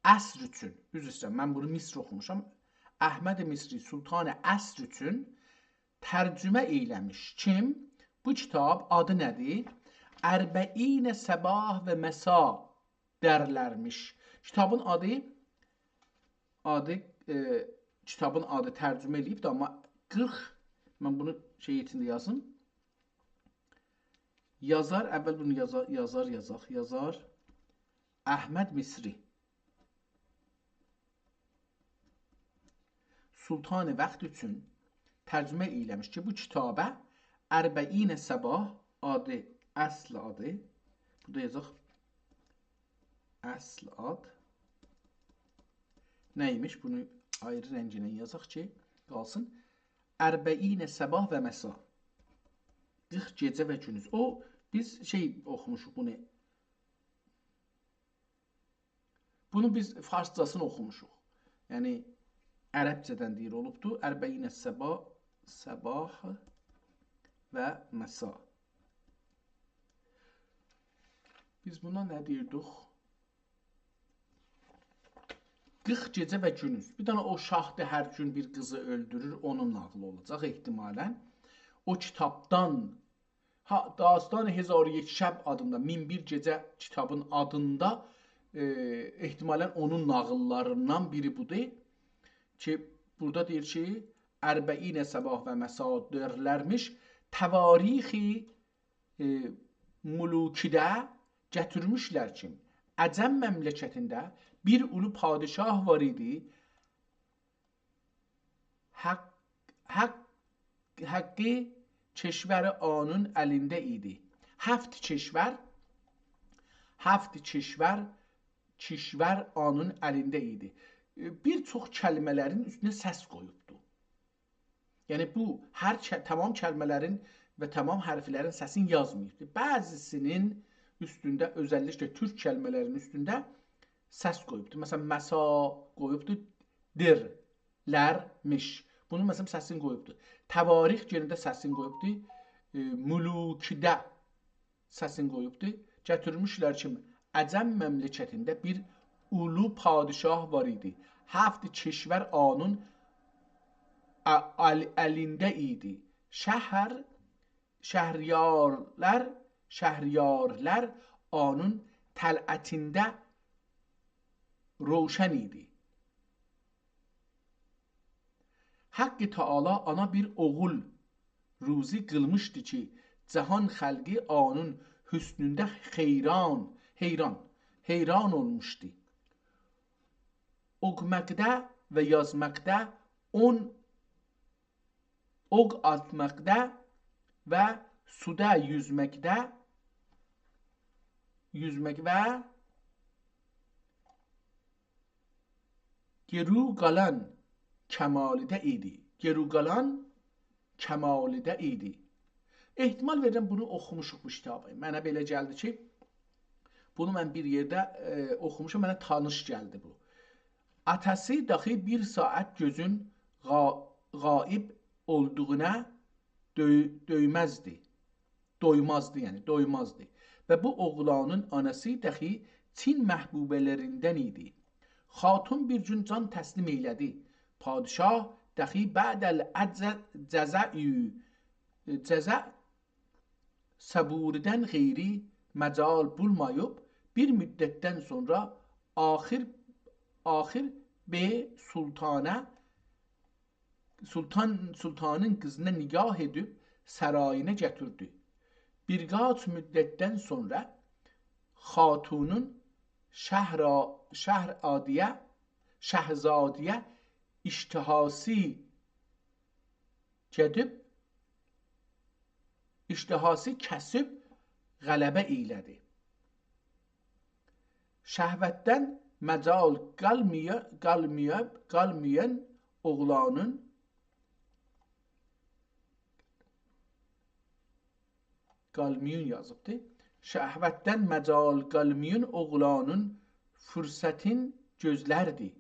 عصر اوچون، عذر ایسته‌ییرم، من بونو مصر اوخوموشام. احمد مصری سلطان عصر اوچون ترجمه ائیله‌میش. کیم؟ بو کیتاب آدی نه‌دیر؟ اربعین صباح و مسا درلرمیش. کیتابین آدی، آدی، ائ، کیتابین آدی ترجمه ائله‌ییبدیر، آمما قیرخ، من بونو شئی ایچینده یازیم. یازار، اول بونو یازار، یازار، یازاق، یازار. احمد مصری. سلطان وقت اوچون ترجمه ائیله‌میش کی، بو کیتابه اربعین صباح آدی، اصل آدی. بورادا یازاق اصل آد. نه ایمیش؟ بونو آیری رنگینن یازاق کی، قالسین. اربعین صباح و مسا. قیرخ گئجه و گوندوز. او، بیز شئی اوخوموشوق بونو. بونو بیز فارسجاسینی اوخوموشوق. یعنی، عربجه‌دن دئییر اولوبدو. اربعین صباح، صباح و مسا. بیز بونا نه دئییردیک؟ قیرخ گئجه و گوندوز. بیر دنه او شاهدی، هر گون بیر قیزی اؤلدورور، اونون ناغیلی اولاجاق احتمالاً. او کیتابدان، ها، داستان هزار و یک شب آدیندا، مین بیر گئجه کیتابین آدیندا، ائ، احتمالاً اونون ناغیللاریندان بیری بودور کی، بورادا دئییر کی، اربعین صباح و مسا درلرمیش، تواریخ ائ، ملوکی‌ده گتیرمیشلر کی، عجم مملکتینده بیر اولو پادشاه وار ایدی. حق، حق، حقی کشور آنون الینده ایدی. هفت کشور، هفت کشور، کشور آنون الینده ایدی. ائ، بیر چوخ کلمه‌لرین اوستونه سس قویوبدو. یعنی بو هر ک-، تمام کلمه‌لرین و تمام حرفلرین سسینی یازماییبدی. بعضیسینین اوستونده، اؤزللیکله تورک کلمه‌لرین اوستونده سس قویوبدو. مثلاً، مسا قویوبدو، دیر، لر، میش. بونون، مثلاً، سسینی قویوبدو. تواریخ یئنه ده سسینی قویوبدو. ائ، ملوکی‌ده سسینی قویوبدو. گتیرمیشلر کی، عجم مملکتینده بیر اولو پادشاه وار ایدی. هفت کشور آنون ا-، ال-، الینده ایدی. شهر، شهریارلار، شهریارلار آنون طلعتینده روشن ایدی. حق تعالی آنا بیر اوغول روزی قیلمیشدی کی، جهان خلقی آنون حسنونده حیران، حیران، حیران اولموشدو. اوخوماقدا و یازماقدا، اون اوق آتماقدا و سودا یوزمکده، یوزمک و گرو قالان کمالیده ایدی. گرو قالان کمالیده ایدی. احتمال وئریرم، بونو اوخوموشوق بو کیتابی. منه بئله گلدی کی، بونو من بیر یئرده، ائ، اوخوموشام، منه تانیش گلدی بو. آتاسی داخی بیر ساعت گؤزون غا-، غایب اولدوغونا دؤی-، دؤیمزدی. دویمازدی، یعنی دویمازدی. و بو اوغلانین آناسی داخی چین محبوبه‌لریندن ایدی. خاتون بیر گون جان تسلیم ائیله‌دی. پادشاه داخی بعد العجزه، جزعی، جزع صبوردن غیری مجال بولماییب، بیر مدتدن سونرا آخیر، آخیر به سلطانه، سلطان، سلطانین قیزینا نگاه ائدیب سارایینا گتیردی. بیر قاچ مدتدن سونرا خاتونون شهرا-، شهرآدیه، شهزادیه اشتهاسی گئدیب، اشتهاسی کسیب غلبه ائیله‌دی. شهوتدن مجال قالمایا-، قالمایا-، قالمایان اوغلانین، قالمایون یازیبدی. شهوتدن مجال قالمایان اوغلانین فرصتین گؤزلردی.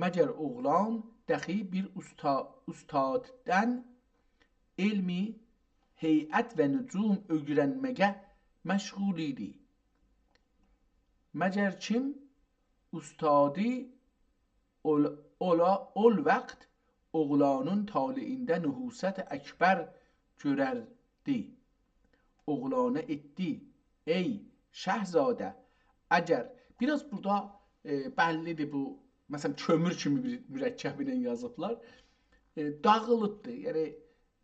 مگر اوغلان داخی بیر اوستا-، اوستاددان علمی هیئت و نجوم اؤیرنمه‌یه مشغول ایدی. مگر کیم اوستادی اول-، اولا، اول واخت اوغلانین طالعینده نحوست اکبر گؤرردی. اوغلانا ائتدی: «ای شهزاده، اگر»، بیر آز بورادا، ائ، بللی‌دیر بو، مثلا، کؤمور کیمی بیر مرکب ایله یازیبلار. ائ، داغیلیبدیر، یعنی،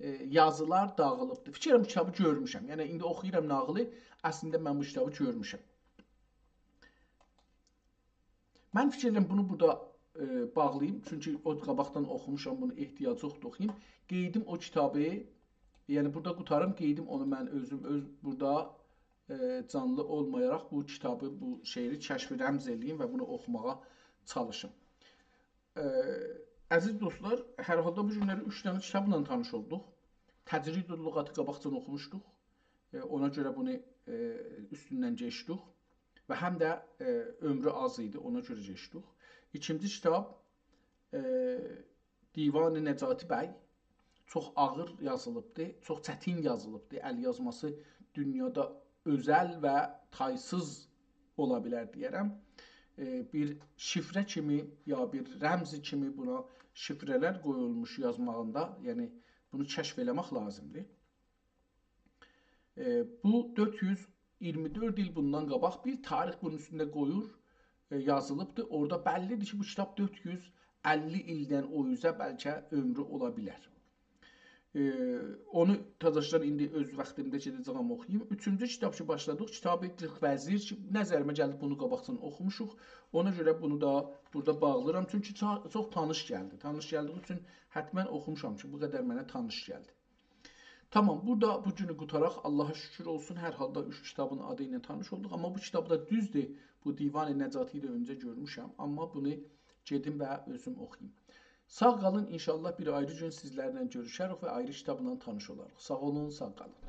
ائ، یازیلار داغیلیبدیر. فیکر ائدیرم کیتابی گؤرموشم. یعنی، ایندی اوخویورام ناغیلی، اصلینده من بو کیتابی گؤرموشم. من فیکر ائدیرم، بونو بورادا، ائ، باغلاییم. چونکی او قاباقدان اوخوموشام، بونو احتیاج یوخدور اوخویوم. قئییدیم او کیتابی، یعنی بورادا قوتاریم، قئییدیم اونو من اؤزوم، اؤز بورادا، ائ، جانلی اولمایاراق بو کیتابی، بو شعری کشف و رمز ائله‌ییم و بونو اوخوماغا چالیشیم. ائ، عزیز دوستلار، هر حالدا بو گونلری اوچ دنه کیتابلا تانیش اولدوق. تجرید اللغاتی قاباقجادان اوخوموشدوق. ائ، اونا گؤره بونو، ائ، اوستوندن کئچدیک. و هم ده، ائ، عؤمرو آز ایدی، اونا گؤره کئچدیک. ایکینجی کیتاب، ائ، دیوان نجاتی بی. چوخ آغیر یازیلیبدی، چوخ چتین یازیلیبدی. ال یازماسی دونیادا اؤزل و تایسیز اولا بیلر دئیه‌رم. ائ، بیر شیفره کیمی یا بیر رمز کیمی بونا شیفره‌لر قویولموش یازماغیندا، یعنی بونو کشف ائله‌مک لازیمدیر. ائ، بو دؤرد یوز اییرمی دؤرد ایل بوندان قاباق بیر تاریخ بونون اوستونده قویور، ائ، یازیلیبدیر. اورادا بللی‌دیر کی، بو کیتاب دؤرد یوز اللی ایلدن او اوزه بلکه عؤمرو اولا بیلر. ائ، اونو تازاشدان ایندی اؤز واختیمدا گئده‌جه‌یم اوخویوم. اوچونجو کیتاب کی، باشلادیق، کتاب قیرخ وزیر کی، نظریمه گلدی، بونو قاباقجادان اوخوموشوق. اونا گؤره بونو دا بورادا باغلاییرام. چونکی چا-، چوخ تانیش گلدی. تانیش گلدیگی اوچون حتما اوخوموشام کی، بو قدر منه تانیش گلدی. تامام، بورادا بو گونو قوتاراق، آللاها شوکور اولسون. هر حالدا اوچ کیتابین آدی ایله تانیش اولدوق. آمما بو کیتابی دا، دوزدور، بو دیوان نجاتی ده اؤنجه گؤرموشم. آمما بونو گئدیم و اؤزوم اوخویوم. ساغ قالین، انشاءالله بیر آیری گون سیزلرله گؤروشریک و آیری کیتابلا تانیش اولاریق. ساغ اولون، ساغ قالین.